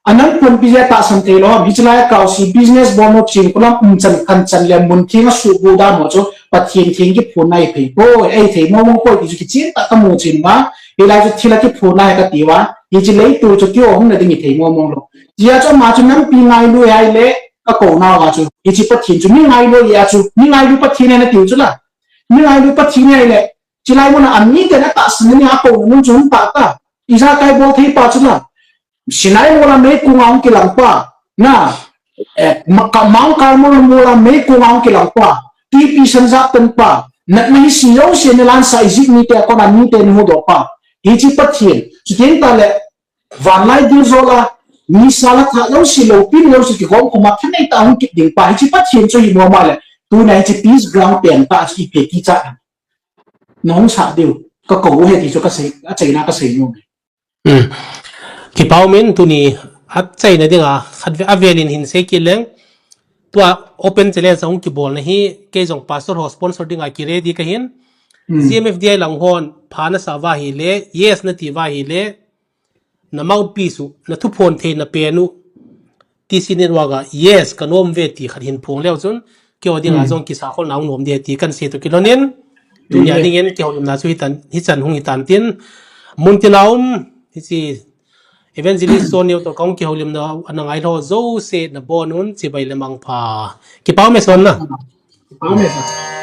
anam khonpi jeh a tahsan theilou ham. Hiche lai a kaosi business bol nom ching kulam umchan khanchan le mun theng a suhbu dan ho chu Pathen theng kiphonna ahi poi. Eithei mong mong poi ti chu kichen tah kamu chen uva. Hilai chu thilha kiphonna ahi kati uva. Hiche leitol chu kihou hung na ding hithei mong mong lou. Hijeh a chu ama chu nampi ngailu ahile kakou nauva chu. Hiche Pathen chu mi ngailu ahia chu. Mi ngailu Pathen ahi nati u chu la. Mi ngailu Pathen ahi ahile. Chulai mun a amiten atahsan na ni a akouna mun chu hung tah ta. Ijakai bol thei pa chu la. Sinai mol a meikong a hung kilang pa. Na, eh, ma-, ka-, Mount Carmel mol a meikong a hung kilang pa. Twipi san jat tan pa. Natna hise jouse na lansah Egypt mite a kona mite na huhdoh pa. Hiche Pathen. Chuteng tale, vanlai diljol a, nisa le tha jouse, loupina jouse kihom khum a thanei tah a hung kit ding pa. Hiche Pathen chu hi mong mong le. Tuna hiche Peace Ground pen tah chu ipi ti cha. Na hung sah diu, kakou u ahi ti chu kasei, achaina kasei nom e. Hmm. Kipa um in tuni achaina dinga, khat ve, avelin hin sei kit leng. Tua open challenge a hung kibolna hi, kei jong pastor ho sponsor dinga kiready kahin. Hmm. G M F D I lang hon, pha nasah uva ahile, yes nati uva ahile, na mouthpiece u, na thuphon theina pen u, T C Network a, yes, kanom uve ti khat hin phong leu chun, keiho dinga jong kisakholna hung nom ding ahi ti kahin sei toh kilhonin, tunia dingin kihoulimna chu hitan, hichan hung hitan tin, muntina um, hiche Evangelist Son neo toh kahung kihoulimna, ana ngailhah jouse nabonun, chibai le mangpha. Kipa um e Son na. Kipa um e Son.